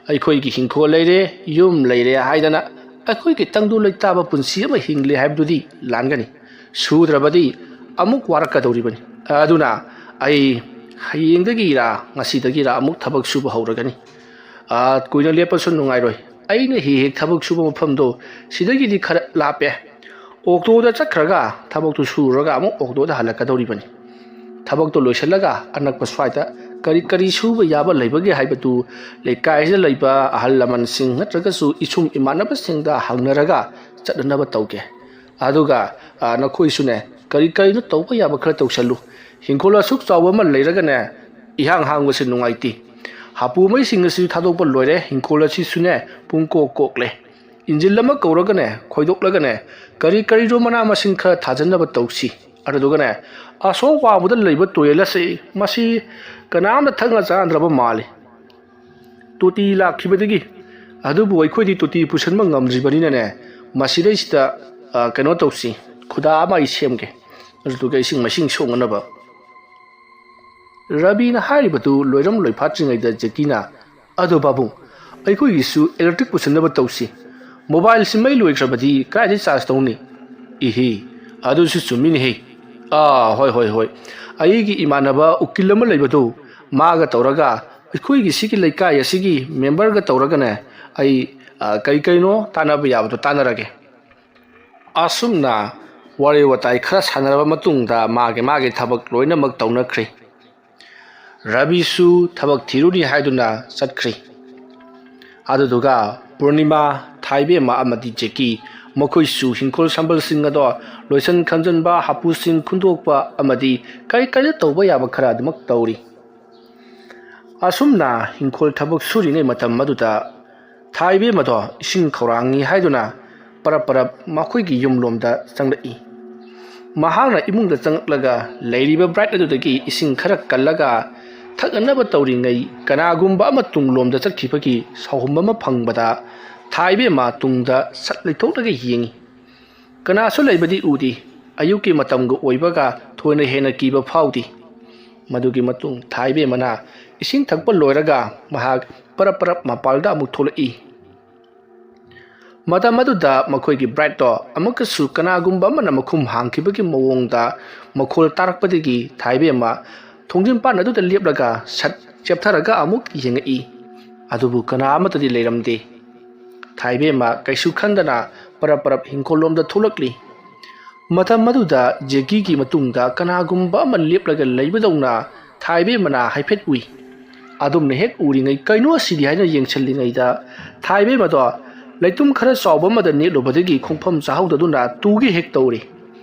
ꯑꯩꯈꯣꯏꯒꯤ ꯍꯤꯡꯈꯣꯜ ꯂꯩꯔꯦ, ꯌꯨꯝ ꯂꯩꯔꯦ ꯍꯥꯏꯗꯅ ꯑꯩꯈꯣꯏꯒꯤ ꯇꯪꯗꯨ ꯂꯩꯇꯥꯕ ꯄꯨꯟꯁꯤ ꯑꯃ ꯍꯤꯡꯂꯦ ꯍꯥꯏꯕꯗꯨꯗꯤ ꯂꯥꯟꯒꯅꯤ꯫ ꯁꯨꯗ꯭ꯔꯕꯗꯤ ꯑꯃꯨꯛ ꯋꯥꯔꯛꯀꯗꯧꯔꯤꯕꯅꯤ꯫ ꯑꯗꯨꯅ ꯑꯩ ꯍꯌꯦꯡꯗꯒꯤꯔ ꯉꯁꯤꯗꯒꯤꯔ ꯑꯃꯨꯛ ꯊꯕꯛ ꯁꯨꯕ ꯍꯧꯔꯒꯅꯤ꯫ ꯑꯥ, ꯀꯨꯏꯅ ꯂꯦꯞꯄꯁꯨ ꯅꯨꯡꯉꯥꯏꯔꯣꯏ꯫ ꯑꯩꯅ ꯍꯦꯛ ꯍꯦꯛ ꯊꯕꯛ ꯁꯨꯕ ꯃꯐꯝꯗꯣ ꯁꯤꯗꯒꯤꯗꯤ ꯈꯔ ꯂꯥꯞꯄꯦ꯫ ꯑꯣꯛꯇꯣꯗ ꯆꯠꯈ꯭ꯔꯒ ꯊꯕꯛꯇꯨ ꯁꯨꯔꯒ ꯑꯃꯨꯛ ꯑꯣꯛꯇꯣꯗ ꯍꯜꯂꯛꯀꯗꯧꯔꯤꯕꯅꯤ꯫ ꯊꯕꯛꯇꯣ ꯂꯣꯏꯁꯤꯜꯂꯒ ꯑꯅꯛꯄ ꯁ꯭ꯋꯥꯏꯗ ꯀꯔꯤ ꯀꯔꯤ ꯁꯨꯕ ꯌꯥꯕ ꯂꯩꯕꯒꯦ ꯍꯥꯏꯕꯗꯨ ꯂꯩꯀꯥꯏꯁꯤꯗ ꯂꯩꯕ ꯑꯍꯜ ꯂꯃꯟꯁꯤꯡ ꯅꯠꯇ꯭ꯔꯒꯁꯨ ꯏꯁꯨꯡ ꯏꯃꯥꯟꯅꯕꯁꯤꯡꯗ ꯍꯪꯅꯔꯒ ꯆꯠꯅꯅꯕ ꯇꯧꯒꯦ꯫ ꯑꯗꯨꯒ, ꯑ, ꯅꯈꯣꯏꯁꯨꯅꯦ, ꯀꯔꯤ ꯀꯔꯤꯅꯣ ꯇꯧꯕ ꯌꯥꯕ ꯈꯔ ꯇꯧꯁꯜꯂꯨ꯫ ꯍꯤꯡꯈꯣꯜ ꯑꯁꯨꯛ ꯆꯥꯎꯕ ꯑꯃ ꯂꯩꯔꯒꯅꯦ, ꯏꯍꯥꯡ ꯍꯥꯡꯕꯁꯦ ꯅꯨꯡꯉꯥꯏꯇꯦ꯫ ꯍꯥꯄꯨ ꯃꯩꯁꯤꯡ ꯑꯁꯤ ꯊꯥꯗꯣꯛꯄ ꯂꯣꯏꯔꯦ, ꯍꯤꯡꯈꯣꯜ ꯑꯁꯤꯁꯨꯅꯦ, ꯄꯨꯡꯀꯣꯛ ꯀꯣꯛꯂꯦ꯫ ꯏꯟꯖꯤꯟ ꯑꯃ ꯀꯧꯔꯒꯅꯦ, ꯈꯣꯏꯗꯣꯛꯂꯒꯅꯦ, ꯀꯔꯤ ꯀꯔꯤꯅꯣ ꯃꯅꯥ ꯃꯁꯤꯡ ꯈꯔ ꯊꯥꯖꯟꯅꯕ ꯇꯧꯁꯤ꯫ ꯑꯗꯨꯗꯨꯒꯅꯦ, ꯑꯁꯣꯝ ꯋꯥꯡꯃꯗ ꯂꯩꯕ ꯇꯨꯔꯦꯜ ꯑꯁꯤ, ꯃꯁꯤ ꯀꯅꯥꯝꯇ ꯊꯛꯅ ꯆꯥꯅꯗ꯭ꯔꯕ ꯃꯥꯜꯂꯤ꯫ ꯇꯣꯇꯤ ꯂꯥꯛꯈꯤꯕꯗꯒꯤ꯫ ꯑꯗꯨꯕꯨ ꯑꯩꯈꯣꯏꯗꯤ ꯇꯣꯇꯤ ꯄꯨꯁꯟꯕ ꯉꯝꯗ꯭ꯔꯤꯕꯅꯤꯅꯅꯦ, ꯃꯁꯤꯗꯩꯁꯤꯗ, ꯑ, ꯀꯩꯅꯣ ꯇꯧꯁꯤ, ꯈꯨꯗꯥ ꯑꯃ ꯑꯩ ꯁꯦꯝꯒꯦ, ꯑꯗꯨꯗꯨꯒ ꯏꯁꯤꯡ ꯃꯥꯏꯁꯤꯡ ꯁꯣꯛꯅꯅꯕ꯫" ꯔꯕꯤꯅ ꯍꯥꯏꯔꯤꯕꯗꯨ ꯂꯣꯏꯔꯝ ꯂꯣꯏꯐꯥꯠꯇ꯭ꯔꯤꯉꯩꯗ ꯖꯦꯀꯤꯅ, "ꯑꯗꯣ ꯄꯥꯕꯨꯡ, ꯑꯩꯈꯣꯏꯒꯤꯁꯨ electric ꯄꯨꯁꯟꯅꯕ ꯇꯧꯁꯤ꯫ Mobileꯁꯤ ꯃꯩ ꯂꯣꯏꯈ꯭ꯔꯕꯗꯤ ꯀꯗꯥꯏꯗꯒꯤ charge ꯇꯧꯅꯤ?" "ꯏꯍꯤ, ꯑꯗꯨꯁꯨ ꯆꯨꯝꯃꯤꯅꯦꯍꯦ꯫ ꯑꯥ, ꯍꯣꯏ, ꯍꯣꯏ, ꯍꯣꯏ꯫ ꯑꯩꯒꯤ ꯏꯃꯥꯟꯅꯕ ꯎꯀꯤꯜ ꯑꯃ ꯂꯩꯕꯗꯨ, ꯃꯥꯒ ꯇꯧꯔꯒ, ꯑꯩꯈꯣꯏꯒꯤ ꯁꯤꯒꯤ ꯂꯩꯀꯥꯏ ꯑꯁꯤꯒꯤ memberꯒ ꯇꯧꯔꯒꯅꯦ, ꯑꯩ, ꯑ, ꯀꯔꯤ ꯀꯔꯤꯅꯣ ꯇꯥꯟꯅꯕ ꯌꯥꯕꯗꯣ ꯇꯥꯟꯅꯔꯒꯦ꯫" ꯑꯁꯨꯝꯅ ꯋꯥꯔꯤ ꯋꯥꯇꯥꯏ ꯈꯔ ꯁꯥꯟꯅꯔꯕ ꯃꯇꯨꯡꯗ ꯃꯥꯒꯤ ꯃꯥꯒꯤ ꯊꯕꯛ ꯂꯣꯏꯅꯃꯛ ꯇꯧꯅꯈ꯭ꯔꯦ꯫ ꯔꯕꯤꯁꯨ ꯊꯕꯛ ꯊꯤꯔꯨꯅꯤ ꯍꯥꯏꯗꯨꯅ ꯆꯠꯈ꯭ꯔꯦ꯫ ꯑꯗꯨꯗꯨꯒ ꯄꯨꯔꯅꯤꯃꯥ, ꯊꯥꯏꯕꯦꯝꯃ ꯑꯃꯗꯤ ꯖꯦꯀꯤ, ꯃꯈꯣꯏꯁꯨ ꯍꯤꯡꯈꯣꯜ ꯁꯝꯕꯜꯁꯤꯡ ꯑꯗꯣ ꯂꯣꯏꯁꯟ ꯈꯝꯖꯟꯕ, ꯍꯥꯄꯨꯁꯤꯡ ꯈꯨꯟꯗꯣꯛꯄ ꯑꯃꯗꯤ ꯀꯔꯤ ꯀꯔꯤ ꯇꯧꯕ ꯌꯥꯕ ꯈꯔ ꯑꯗꯨꯃꯛ ꯇꯧꯔꯤ꯫ ꯑꯁꯨꯝꯅ ꯍꯤꯡꯈꯣꯜ ꯊꯕꯛ ꯁꯨꯔꯤꯉꯩ ꯃꯇꯝ ꯑꯗꯨꯗ ꯊꯥꯏꯕꯦꯝꯃꯗꯣ ꯏꯁꯤꯡ ꯈꯧꯔꯥꯡꯉꯤ ꯍꯥꯏꯗꯨꯅ ꯄꯔꯞ ꯄꯔꯞ ꯃꯈꯣꯏꯒꯤ ꯌꯨꯝꯂꯣꯝꯗ ꯆꯪꯂꯛꯏ꯫ ꯃꯍꯥꯛꯅ ꯏꯃꯨꯡꯗ ꯆꯪꯂꯛꯂꯒ ꯂꯩꯔꯤꯕ ꯕ꯭ꯔꯥꯏꯠ ꯑꯗꯨꯗꯒꯤ ꯏꯁꯤꯡ ꯈꯔ ꯀꯜꯂꯒ ꯊꯛꯅꯅꯕ ꯇꯧꯔꯤꯉꯩ, ꯀꯅꯥꯒꯨꯝꯕ ꯑꯃ ꯇꯨꯡꯂꯣꯝꯗ ꯆꯠꯈꯤꯕꯒꯤ ꯁꯥꯎꯍꯨꯝ ꯑꯃ ꯐꯪꯕꯗ ꯊꯥꯏꯕꯦꯝꯃ ꯇꯨꯡꯗ ꯁꯠ ꯂꯩꯊꯣꯛꯂꯒ ꯌꯦꯡꯏ꯫ ꯀꯅꯥꯁꯨ ꯂꯩꯕꯗꯤ ꯎꯗꯦ꯫ ꯑꯌꯨꯛꯀꯤ ꯃꯇꯝꯒ ꯑꯣꯏꯕꯒ ꯊꯣꯏꯅ ꯍꯦꯟꯅ ꯀꯤꯕ ꯐꯥꯎꯗꯦ꯫ ꯃꯗꯨꯒꯤ ꯃꯇꯨꯡ ꯊꯥꯏꯕꯦꯝꯃꯅ ꯏꯁꯤꯡ ꯊꯛꯄ ꯂꯣꯏꯔꯒ ꯃꯍꯥꯛ ꯄꯔꯞ ꯄꯔꯞ ꯃꯄꯥꯜꯗ ꯑꯃꯨꯛ ꯊꯣꯛꯂꯛꯏ꯫ ꯃꯇꯝ ꯑꯗꯨꯗ ꯃꯈꯣꯏꯒꯤ ꯕ꯭ꯔꯥꯏꯠꯇꯣ ꯑꯃꯨꯛꯀꯁꯨ ꯀꯅꯥꯒꯨꯝꯕ ꯑꯃꯅ ꯃꯈꯨꯝ ꯍꯥꯡꯈꯤꯕꯒꯤ ꯃꯑꯣꯡꯗ ꯃꯈꯣꯜ ꯇꯥꯔꯛꯄꯗꯒꯤ ꯊꯥꯏꯕꯦꯝꯃ ꯊꯣꯡꯖꯤꯟꯄꯥꯟ ꯑꯗꯨꯗ ꯂꯦꯞꯂꯒ ꯁꯠ ꯆꯦꯞꯊꯔꯒ ꯑꯃꯨꯛ ꯌꯦꯡꯉꯛꯏ꯫ ꯑꯗꯨꯕꯨ ꯀꯅꯥ ꯑꯃꯠꯇꯗꯤ ꯂꯩꯔꯝꯗꯦ꯫ ꯊꯥꯏꯕꯦꯝꯃ ꯀꯩꯁꯨ ꯈꯟꯗꯅ ꯄꯔꯞ ꯄꯔꯞ ꯍꯤꯡꯈꯣꯜꯂꯣꯝꯗ ꯊꯣꯛꯂꯛꯂꯤ꯫ ꯃꯇꯝ ꯑꯗꯨꯗ ꯖꯦꯀꯤꯒꯤ ꯃꯇꯨꯡꯗ ꯀꯅꯥꯒꯨꯝꯕ ꯑꯃ ꯂꯦꯞꯂꯒ ꯂꯩꯕꯗꯧꯅ ꯊꯥꯏꯕꯦꯝꯃꯅ ꯍꯥꯏꯐꯦꯠ ꯎꯏ꯫ ꯑꯗꯨꯝꯅ ꯍꯦꯛ ꯎꯔꯤꯉꯩ "ꯀꯩꯅꯣ ꯑꯁꯤꯗꯤ?" ꯍꯥꯏꯅ ꯌꯦꯡꯁꯤꯜꯂꯤꯉꯩꯗ ꯊꯥꯏꯕꯦꯝꯃꯗꯣ ꯂꯩꯇꯨꯝ ꯈꯔ ꯆꯥꯎꯕ ꯑꯃꯗ ꯅꯦꯠꯂꯨꯕꯗꯒꯤ ꯈꯣꯡꯐꯝ ꯆꯥꯍꯧꯗꯗꯨꯅ ꯇꯨꯒꯦ ꯍꯦꯛ ꯇꯧꯔꯤ꯫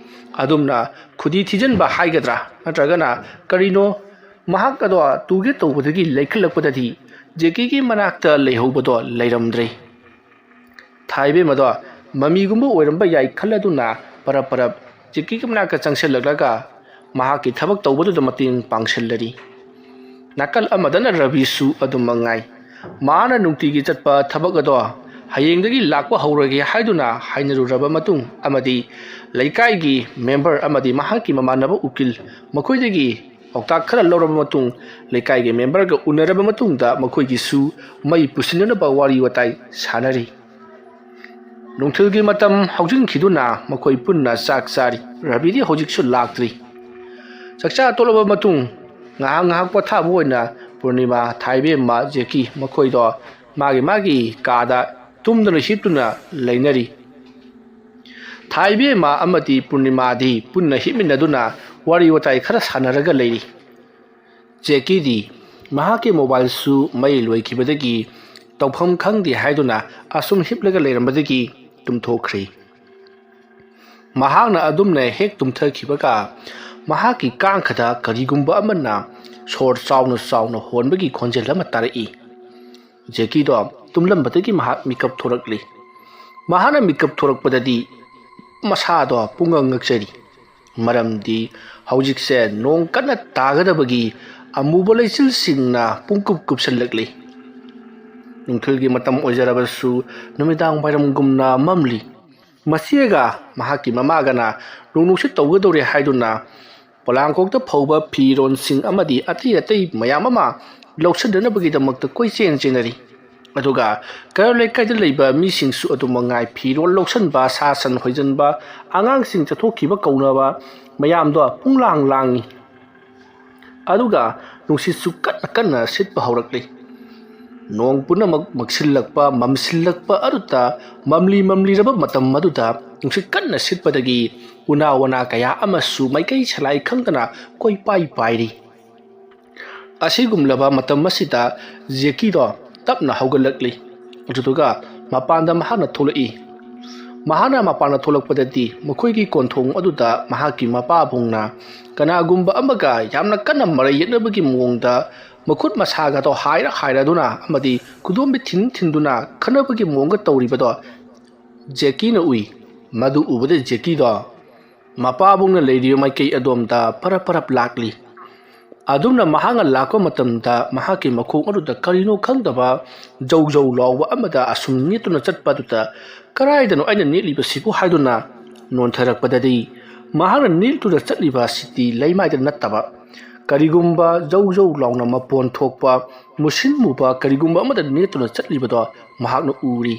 ꯑꯗꯨꯝꯅ ꯈꯨꯗꯤ ꯊꯤꯖꯤꯟꯕ ꯍꯥꯏꯒꯗ꯭ꯔꯥ ꯅꯠꯇ꯭ꯔꯒꯅ ꯀꯔꯤꯅꯣ, ꯃꯍꯥꯛ ꯑꯗꯣ ꯇꯨꯒꯦ ꯇꯧꯕꯗꯒꯤ ꯂꯩꯈꯠꯂꯛꯄꯗꯗꯤ ꯖꯦꯀꯤꯒꯤ ꯃꯅꯥꯛꯇ ꯂꯩꯍꯧꯕꯗꯣ ꯂꯩꯔꯝꯗ꯭ꯔꯦ꯫ ꯊꯥꯏꯕꯦꯝꯃꯗꯣ ꯃꯃꯤꯒꯨꯝꯕ ꯑꯣꯏꯔꯝꯕ ꯌꯥꯏ ꯈꯜꯂꯗꯨꯅ ꯄꯔꯞ ꯄꯔꯞ ꯖꯦꯀꯤꯒꯤ ꯃꯅꯥꯛꯇ ꯆꯪꯁꯤꯜꯂꯛꯂꯒ ꯃꯍꯥꯛꯀꯤ ꯊꯕꯛ ꯇꯧꯕꯗꯨꯗ ꯃꯇꯦꯡ ꯄꯥꯡꯁꯤꯜꯂꯔꯤ꯫ ꯅꯥꯀꯜ ꯑꯃꯗꯅ ꯔꯕꯤꯁꯨ ꯑꯗꯨꯝ ꯃꯉꯥꯏ꯫ ꯃꯥꯅ ꯅꯨꯡꯇꯤꯒꯤ ꯆꯠꯄ ꯊꯕꯛ ꯑꯗꯣ ꯍꯌꯦꯡꯗꯒꯤ ꯂꯥꯛꯄ ꯍꯧꯔꯒꯦ ꯍꯥꯏꯗꯨꯅ ꯍꯥꯏꯅꯔꯨꯔꯕ ꯃꯇꯨꯡ ꯑꯃꯗꯤ ꯂꯩꯀꯥꯏꯒꯤ ꯃꯦꯝꯕꯔ ꯑꯃꯗꯤ ꯃꯍꯥꯛꯀꯤ ꯃꯃꯥꯟꯅꯕ ꯎꯀꯤꯜ ꯃꯈꯣꯏꯗꯒꯤ ꯄꯥꯎꯇꯥꯛ ꯈꯔ ꯂꯧꯔꯕ ꯃꯇꯨꯡ, ꯂꯩꯀꯥꯏꯒꯤ ꯃꯦꯝꯕꯔꯒ ꯎꯅꯔꯕ ꯃꯇꯨꯡꯗ ꯃꯈꯣꯏꯒꯤꯁꯨ ꯃꯩ ꯄꯨꯁꯤꯟꯅꯅꯕ ꯋꯥꯔꯤ ꯋꯥꯇꯥꯏ ꯁꯥꯟꯅꯔꯤ꯫ ꯅꯨꯡꯊꯤꯜꯒꯤ ꯃꯇꯝ ꯍꯧꯖꯤꯟꯈꯤꯗꯨꯅ ꯃꯈꯣꯏ ꯄꯨꯟꯅ ꯆꯥꯛ ꯆꯥꯔꯤ꯫ ꯔꯕꯤꯗꯤ ꯍꯧꯖꯤꯛꯁꯨ ꯂꯥꯛꯇ꯭ꯔꯤ꯫ ꯆꯥꯛꯆꯥ ꯇꯣꯛꯂꯕ ꯃꯇꯨꯡ ꯉꯥꯏꯍꯥꯛ ꯉꯥꯏꯍꯥꯛ ꯄꯣꯊꯥꯕ ꯑꯣꯏꯅ ꯄꯨꯔꯅꯤꯃꯥ, ꯊꯥꯏꯕꯦꯝꯃ, ꯖꯦꯀꯤ ꯃꯈꯣꯏꯗꯣ ꯃꯥꯒꯤ ꯃꯥꯒꯤ ꯀꯥꯗ ꯇꯨꯝꯗꯨꯅ ꯍꯤꯞꯇꯨꯅ ꯂꯩꯅꯔꯤ꯫ ꯊꯥꯏꯕꯦꯝꯃ ꯑꯃꯗꯤ ꯄꯨꯔꯅꯤꯃꯥꯗꯤ ꯄꯨꯟꯅ ꯍꯤꯞꯃꯤꯟꯅꯗꯨꯅ ꯋꯥꯔꯤ ꯋꯥꯇꯥꯏ ꯈꯔ ꯁꯥꯟꯅꯔꯒ ꯂꯩꯔꯤ꯫ ꯖꯦꯀꯤꯗꯤ ꯃꯍꯥꯛꯀꯤ ꯃꯣꯕꯥꯏꯜꯁꯨ ꯃꯩ ꯂꯣꯏꯈꯤꯕꯗꯒꯤ ꯇꯧꯐꯝ ꯈꯪꯗꯦ ꯍꯥꯏꯗꯨꯅ ꯑꯁꯨꯝ ꯍꯤꯞꯂꯒ ꯂꯩꯔꯝꯕꯗꯒꯤ ꯇꯨꯝꯊꯣꯛꯈ꯭ꯔꯦ꯫ ꯃꯍꯥꯛꯅ ꯑꯗꯨꯝꯅ ꯍꯦꯛ ꯇꯨꯝꯊꯈꯤꯕꯒ ꯃꯍꯥꯛꯀꯤ ꯀꯥꯡꯈꯗ ꯀꯔꯤꯒꯨꯝꯕ ꯑꯃꯅ ꯁꯣꯔ ꯆꯥꯎꯅ ꯆꯥꯎꯅ ꯍꯣꯟꯕꯒꯤ ꯈꯣꯟꯖꯦꯜ ꯑꯃ ꯇꯥꯔꯛꯏ꯫ ꯖꯦꯀꯤꯗꯣ ꯇꯨꯝꯂꯝꯕꯗꯒꯤ ꯃꯍꯥꯛ ꯃꯤꯀꯞ ꯊꯣꯔꯛꯂꯤ꯫ ꯃꯍꯥꯛꯅ ꯃꯤꯀꯞ ꯊꯣꯔꯛꯄꯗꯗꯤ ꯃꯁꯥꯗꯣ ꯄꯨꯡꯉꯛ ꯉꯛꯆꯔꯤ꯫ ꯃꯔꯝꯗꯤ ꯍꯧꯖꯤꯛꯁꯦ ꯅꯣꯡ ꯀꯟꯅ ꯇꯥꯒꯗꯕꯒꯤ ꯑꯃꯨꯕ ꯂꯩꯆꯤꯜꯁꯤꯡꯅ ꯄꯨꯡꯀꯨꯞ ꯀꯨꯞꯁꯜꯂꯛꯂꯤ꯫ ꯅꯨꯡꯊꯤꯜꯒꯤ ꯃꯇꯝ ꯑꯣꯏꯖꯔꯕꯁꯨ ꯅꯨꯃꯤꯗꯥꯡ ꯋꯥꯏꯔꯝꯒꯨꯝꯅ ꯃꯝꯂꯤ꯫ ꯃꯁꯤꯒ ꯃꯍꯥꯛꯀꯤ ꯃꯃꯥꯒꯅ ꯅꯣꯡ ꯅꯨꯡꯁꯤꯠ ꯇꯧꯒꯗꯧꯔꯦ ꯍꯥꯏꯗꯨꯅ ꯄꯣꯂꯥꯡꯀꯣꯛꯇ ꯐꯧꯕ ꯐꯤꯔꯣꯟꯁꯤꯡ ꯑꯃꯗꯤ ꯑꯇꯩ ꯑꯇꯩ ꯃꯌꯥꯝ ꯑꯃ ꯂꯧꯁꯤꯟꯅꯅꯕꯒꯤꯗꯃꯛꯇ ꯀꯣꯏꯆꯦꯟ ꯆꯦꯟꯅꯔꯤ꯫ ꯑꯗꯨꯒ ꯀꯩꯔꯣꯜ ꯂꯩꯀꯥꯏꯗ ꯂꯩꯕ ꯃꯤꯁꯤꯡꯁꯨ ꯑꯗꯨ ꯃꯉꯥꯏ, ꯐꯤꯔꯣꯜ ꯂꯧꯁꯤꯟꯕ, ꯁꯥ ꯁꯟ ꯍꯣꯏꯖꯤꯟꯕ, ꯑꯉꯥꯡꯁꯤꯡ ꯆꯠꯊꯣꯛꯈꯤꯕ ꯀꯧꯅꯕ ꯃꯌꯥꯝꯗꯣ ꯄꯨꯡꯂꯥꯡ ꯂꯥꯡꯏ꯫ ꯑꯗꯨꯒ ꯅꯨꯡꯁꯤꯠꯁꯨ ꯀꯟꯅ ꯀꯟꯅ ꯁꯤꯠꯄ ꯍꯧꯔꯛꯂꯤ꯫ ꯅꯣꯡ ꯄꯨꯝꯅꯃꯛ ꯃꯛꯁꯤꯜꯂꯛꯄ, ꯃꯝꯁꯤꯜꯂꯛꯄ ꯑꯗꯨꯗ, ꯃꯝꯂꯤ ꯃꯝꯂꯤꯔꯕ ꯃꯇꯝ ꯑꯗꯨꯗ ꯅꯨꯡꯁꯤꯠ ꯀꯟꯅ ꯁꯤꯠꯄꯗꯒꯤ ꯎꯅꯥ ꯋꯥꯅꯥ ꯀꯌꯥ ꯑꯃꯁꯨ ꯃꯥꯏꯀꯩ ꯁꯂꯥꯏ ꯈꯪꯗꯅ ꯀꯣꯏꯄꯥꯏ ꯄꯥꯏꯔꯤ꯫ ꯑꯁꯤꯒꯨꯝꯂꯕ ꯃꯇꯝ ꯑꯁꯤꯗ ꯖꯦꯀꯤꯗꯣ ꯇꯞꯅ ꯍꯧꯒꯠꯂꯛꯂꯤ꯫ ꯑꯗꯨꯗꯨꯒ ꯃꯄꯥꯟꯗ ꯃꯍꯥꯛꯅ ꯊꯣꯛꯂꯛꯏ꯫ ꯃꯍꯥꯛꯅ ꯃꯄꯥꯟꯗ ꯊꯣꯛꯂꯛꯄꯗꯗꯤ ꯃꯈꯣꯏꯒꯤ ꯀꯣꯟꯊꯣꯡ ꯑꯗꯨꯗ ꯃꯍꯥꯛꯀꯤ ꯃꯄꯥꯕꯨꯡꯅ ꯀꯅꯥꯒꯨꯝꯕ ꯑꯃꯒ ꯌꯥꯝꯅ ꯀꯟꯅ ꯃꯔꯩ ꯌꯦꯠꯅꯕꯒꯤ ꯃꯑꯣꯡꯗ ꯃꯈꯨꯠ ꯃꯁꯥꯒꯗꯣ ꯍꯥꯏꯔ ꯍꯥꯏꯔꯗꯨꯅ ꯑꯃꯗꯤ ꯈꯨꯗꯣꯝꯕꯤ ꯊꯤꯟ ꯊꯤꯟꯗꯨꯅ ꯈꯠꯅꯕꯒꯤ ꯃꯑꯣꯡꯒ ꯇꯧꯔꯤꯕꯗꯣ ꯖꯦꯀꯤꯅ ꯎꯏ꯫ ꯃꯗꯨ ꯎꯕꯗ ꯖꯦꯀꯤꯗꯣ ꯃꯄꯥꯕꯨꯡꯅ ꯂꯩꯔꯤꯕ ꯃꯥꯏꯀꯩ ꯑꯗꯣꯝꯗ ꯄꯔꯞ ꯄꯔꯞ ꯂꯥꯛꯂꯤ꯫ ꯑꯗꯨꯝꯅ ꯃꯍꯥꯛꯅ ꯂꯥꯛꯄ ꯃꯇꯝꯗ ꯃꯍꯥꯛꯀꯤ ꯃꯈꯣꯡ ꯑꯗꯨꯗ ꯀꯔꯤꯅꯣ ꯈꯪꯗꯕ ꯖꯧ ꯖꯧ ꯂꯥꯎꯕ ꯑꯃꯗ ꯑꯁꯨꯝ ꯅꯦꯠꯇꯨꯅ ꯆꯠꯄ ꯑꯗꯨꯗ, "ꯀꯗꯥꯏꯗꯅꯣ ꯑꯩꯅ ꯅꯦꯠꯂꯤꯕꯁꯤꯕꯨ?" ꯍꯥꯏꯗꯨꯅ ꯅꯣꯟꯊꯔꯛꯄꯗꯗꯤ ꯃꯍꯥꯛꯅ ꯅꯦꯠꯇꯨꯅ ꯆꯠꯂꯤꯕ ꯑꯁꯤꯗꯤ ꯂꯩꯃꯥꯏꯗ ꯅꯠꯇꯕ ꯀꯔꯤꯒꯨꯝꯕ ꯖꯧ ꯖꯧ ꯂꯥꯎꯅ ꯃꯄꯣꯟ ꯊꯣꯛꯄ ꯃꯨꯁꯤꯟ ꯃꯨꯕ ꯀꯔꯤꯒꯨꯝꯕ ꯑꯃꯗ ꯅꯦꯠꯇꯨꯅ ꯆꯠꯂꯤꯕꯗꯣ ꯃꯍꯥꯛꯅ ꯎꯔꯤ꯫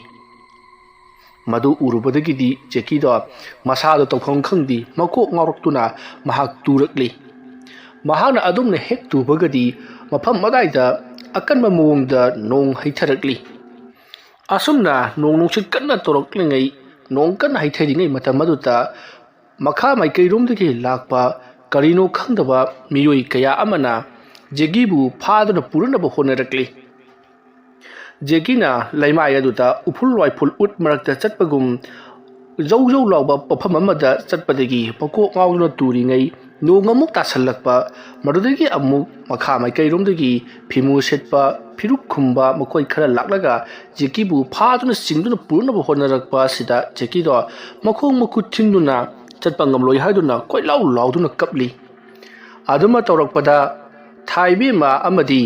ꯃꯗꯨ ꯎꯔꯨꯕꯗꯒꯤꯗꯤ ꯖꯦꯀꯤꯗꯣ ꯃꯁꯥꯗꯣ ꯇꯧꯐꯝ ꯈꯪꯗꯦ, ꯃꯀꯣꯛ ꯉꯥꯎꯔꯛꯇꯨꯅ ꯃꯍꯥꯛ ꯇꯨꯔꯛꯂꯤ꯫ ꯃꯍꯥꯛꯅ ꯑꯗꯨꯝꯅ ꯍꯦꯛ ꯇꯨꯕꯒꯗꯤ ꯃꯐꯝ ꯑꯗꯥꯏꯗ ꯑꯀꯟꯕ ꯃꯑꯣꯡꯗ ꯅꯣꯡ ꯍꯩꯊꯔꯛꯂꯤ꯫ ꯑꯁꯨꯝꯅ ꯅꯣꯡ ꯅꯨꯡꯁꯤꯠ ꯀꯟꯅ ꯇꯧꯔꯛꯂꯤꯉꯩ, ꯅꯣꯡ ꯀꯟꯅ ꯍꯩꯊꯔꯤꯉꯩ ꯃꯇꯝ ꯑꯗꯨꯗ ꯃꯈꯥ ꯃꯥꯏꯀꯩꯔꯣꯝꯗꯒꯤ ꯂꯥꯛꯄ ꯀꯔꯤꯅꯣ ꯈꯪꯗꯕ ꯃꯤꯑꯣꯏ ꯀꯌꯥ ꯑꯃꯅ ꯖꯦꯀꯤꯕꯨ ꯐꯥꯗꯨꯅ ꯄꯨꯔꯅꯕ ꯍꯣꯠꯅꯔꯛꯂꯤ꯫ ꯖꯦꯀꯤꯅ ꯂꯩꯃꯥꯏ ꯑꯗꯨꯗ ꯎꯐꯨꯜ ꯋꯥꯏꯐꯨꯜ ꯎꯠ ꯃꯔꯛꯇ ꯆꯠꯄꯒꯨꯝ ꯖꯧ ꯖꯧ ꯂꯥꯎꯕ ꯃꯐꯝ ꯑꯃꯗ ꯆꯠꯄꯗꯒꯤ ꯃꯀꯣꯛ ꯉꯥꯎꯗꯨꯅ ꯇꯨꯔꯤꯉꯩ ꯅꯣꯡ ꯑꯃꯨꯛ ꯇꯥꯁꯜꯂꯛꯄ, ꯃꯗꯨꯗꯒꯤ ꯑꯃꯨꯛ ꯃꯈꯥ ꯃꯥꯏꯀꯩꯔꯣꯝꯗꯒꯤ ꯐꯤꯃꯨ ꯁꯦꯠꯄ, ꯐꯤꯔꯨꯛ ꯈꯨꯝꯕ ꯃꯈꯣꯏ ꯈꯔ ꯂꯥꯛꯂꯒ ꯖꯦꯀꯤꯕꯨ ꯐꯥꯗꯨꯅ ꯆꯤꯡꯗꯨꯅ ꯄꯨꯔꯅꯕ ꯍꯣꯠꯅꯔꯛꯄ ꯑꯁꯤꯗ ꯖꯦꯀꯤꯗꯣ ꯃꯈꯣꯡ ꯃꯈꯨꯠ ꯊꯤꯟꯗꯨꯅ ꯆꯠꯄ ꯉꯝꯂꯣꯏ ꯍꯥꯏꯗꯨꯅ ꯀꯣꯏꯂꯥꯎ ꯂꯥꯎꯗꯨꯅ ꯀꯞꯂꯤ꯫ ꯑꯗꯨꯃ ꯇꯧꯔꯛꯄꯗ ꯊꯥꯏꯕꯦꯝꯃ ꯑꯃꯗꯤ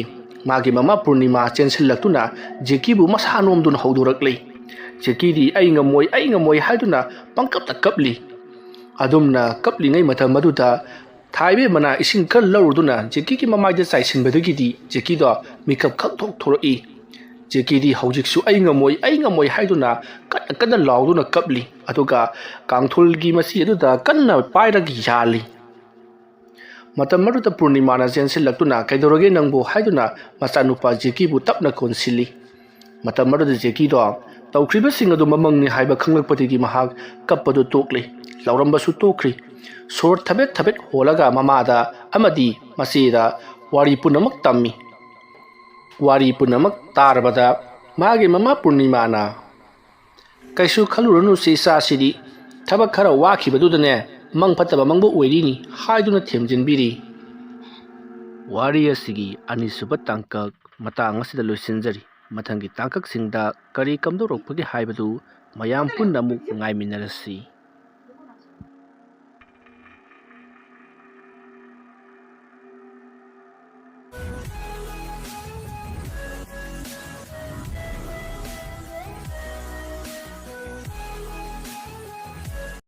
ꯃꯥꯒꯤ ꯃꯃꯥ ꯄꯨꯔꯅꯤꯃꯥ ꯆꯦꯟꯁꯤꯜꯂꯛꯇꯨꯅ ꯖꯦꯀꯤꯕꯨ ꯃꯁꯥ ꯅꯣꯝꯗꯨꯅ ꯍꯧꯗꯣꯔꯛꯂꯤ꯫ ꯖꯦꯀꯤꯗꯤ "ꯑꯩ ꯉꯝꯃꯣꯏ, ꯑꯩ ꯉꯝꯃꯣꯏ" ꯍꯥꯏꯗꯨꯅ ꯄꯪꯀꯞꯇ ꯀꯞꯂꯤ꯫ ꯑꯗꯨꯝꯅ ꯀꯞꯂꯤꯉꯩ ꯃꯇꯝ ꯑꯗꯨꯗ ꯊꯥꯏꯕꯦꯝꯃꯅ ꯏꯁꯤꯡ ꯈꯔ ꯂꯧꯔꯨꯗꯨꯅ ꯖꯦꯀꯤꯒꯤ ꯃꯃꯥꯏꯗ ꯆꯥꯏꯁꯤꯟꯕꯗꯒꯤꯗꯤ ꯖꯦꯀꯤꯗꯣ ꯃꯤꯀꯞ ꯈꯪꯊꯣꯛ ꯊꯣꯔꯛꯏ꯫ ꯖꯦꯀꯤꯗꯤ ꯍꯧꯖꯤꯛꯁꯨ "ꯑꯩ ꯉꯝꯃꯣꯏ, ꯑꯩ ꯉꯝꯃꯣꯏ" ꯍꯥꯏꯗꯨꯅ ꯀꯟꯅ ꯀꯟꯅ ꯂꯥꯎꯗꯨꯅ ꯀꯞꯂꯤ꯫ ꯑꯗꯨꯒ ꯀꯥꯡꯊꯣꯜꯒꯤ ꯃꯆꯤ ꯑꯗꯨꯗ ꯀꯟꯅ ꯄꯥꯏꯔꯒ ꯌꯥꯜꯂꯤ꯫ ꯃꯇꯝ ꯑꯗꯨꯗ ꯄꯨꯔꯅꯤꯃꯥꯅ ꯆꯦꯟꯁꯤꯜꯂꯛꯇꯨꯅ "ꯀꯩꯗꯧꯔꯒꯦ ꯅꯪꯕꯨ?" ꯍꯥꯏꯗꯨꯅ ꯃꯆꯥꯅꯨꯄꯥ ꯖꯦꯀꯤꯕꯨ ꯇꯞꯅ ꯀꯣꯟꯁꯤꯜꯂꯤ꯫ ꯃꯇꯝ ꯑꯗꯨꯗ ꯖꯦꯀꯤꯗꯣ ꯇꯧꯈ꯭ꯔꯤꯕꯁꯤꯡ ꯑꯗꯨ ꯃꯃꯪꯅꯤ ꯍꯥꯏꯕ ꯈꯪꯂꯛꯄꯗꯒꯤ ꯃꯍꯥꯛ ꯀꯞꯄꯗꯨ ꯇꯣꯛꯂꯦ꯫ ꯂꯥꯎꯔꯝꯕꯁꯨ ꯇꯣꯛꯈ꯭ꯔꯤ꯫ ꯁꯣꯔ ꯊꯕꯦꯠ ꯊꯕꯦꯠ ꯍꯣꯜꯂꯒ ꯃꯃꯥꯗ ꯑꯃꯗꯤ ꯃꯆꯦꯗ ꯋꯥꯔꯤ ꯄꯨꯝꯅꯃꯛ ꯇꯝꯃꯤ꯫ ꯋꯥꯔꯤ ꯄꯨꯝꯅꯃꯛ ꯇꯥꯔꯕꯗ ꯃꯥꯒꯤ ꯃꯃꯥ ꯄꯨꯔꯅꯤꯃꯥꯅ "ꯀꯩꯁꯨ ꯈꯜꯂꯨꯔꯅꯨ ꯁꯤ ꯏꯆꯥꯁꯤꯗꯤ, ꯊꯕꯛ ꯈꯔ ꯋꯥꯈꯤꯕꯗꯨꯗꯅꯦ ꯃꯪ ꯐꯠꯇꯕ ꯃꯪꯕ ꯑꯣꯏꯔꯤꯅꯤ" ꯍꯥꯏꯗꯨꯅ ꯊꯦꯝꯖꯤꯟꯕꯤꯔꯤ꯫ ꯋꯥꯔꯤ ꯑꯁꯤꯒꯤ ꯑꯅꯤꯁꯨꯕ ꯇꯥꯡꯀꯛ ꯃꯇꯥꯡ ꯑꯁꯤꯗ ꯂꯣꯏꯁꯤꯟꯖꯔꯤ꯫ ꯃꯊꯪꯒꯤ ꯇꯥꯡꯀꯛꯁꯤꯡꯗ ꯀꯔꯤ ꯀꯝꯗꯧꯔꯛꯄꯒꯦ ꯍꯥꯏꯕꯗꯨ ꯃꯌꯥꯝ ꯄꯨꯟꯅ ꯑꯃꯨꯛ ꯉꯥꯏꯃꯤꯟꯅꯔꯁꯤ꯫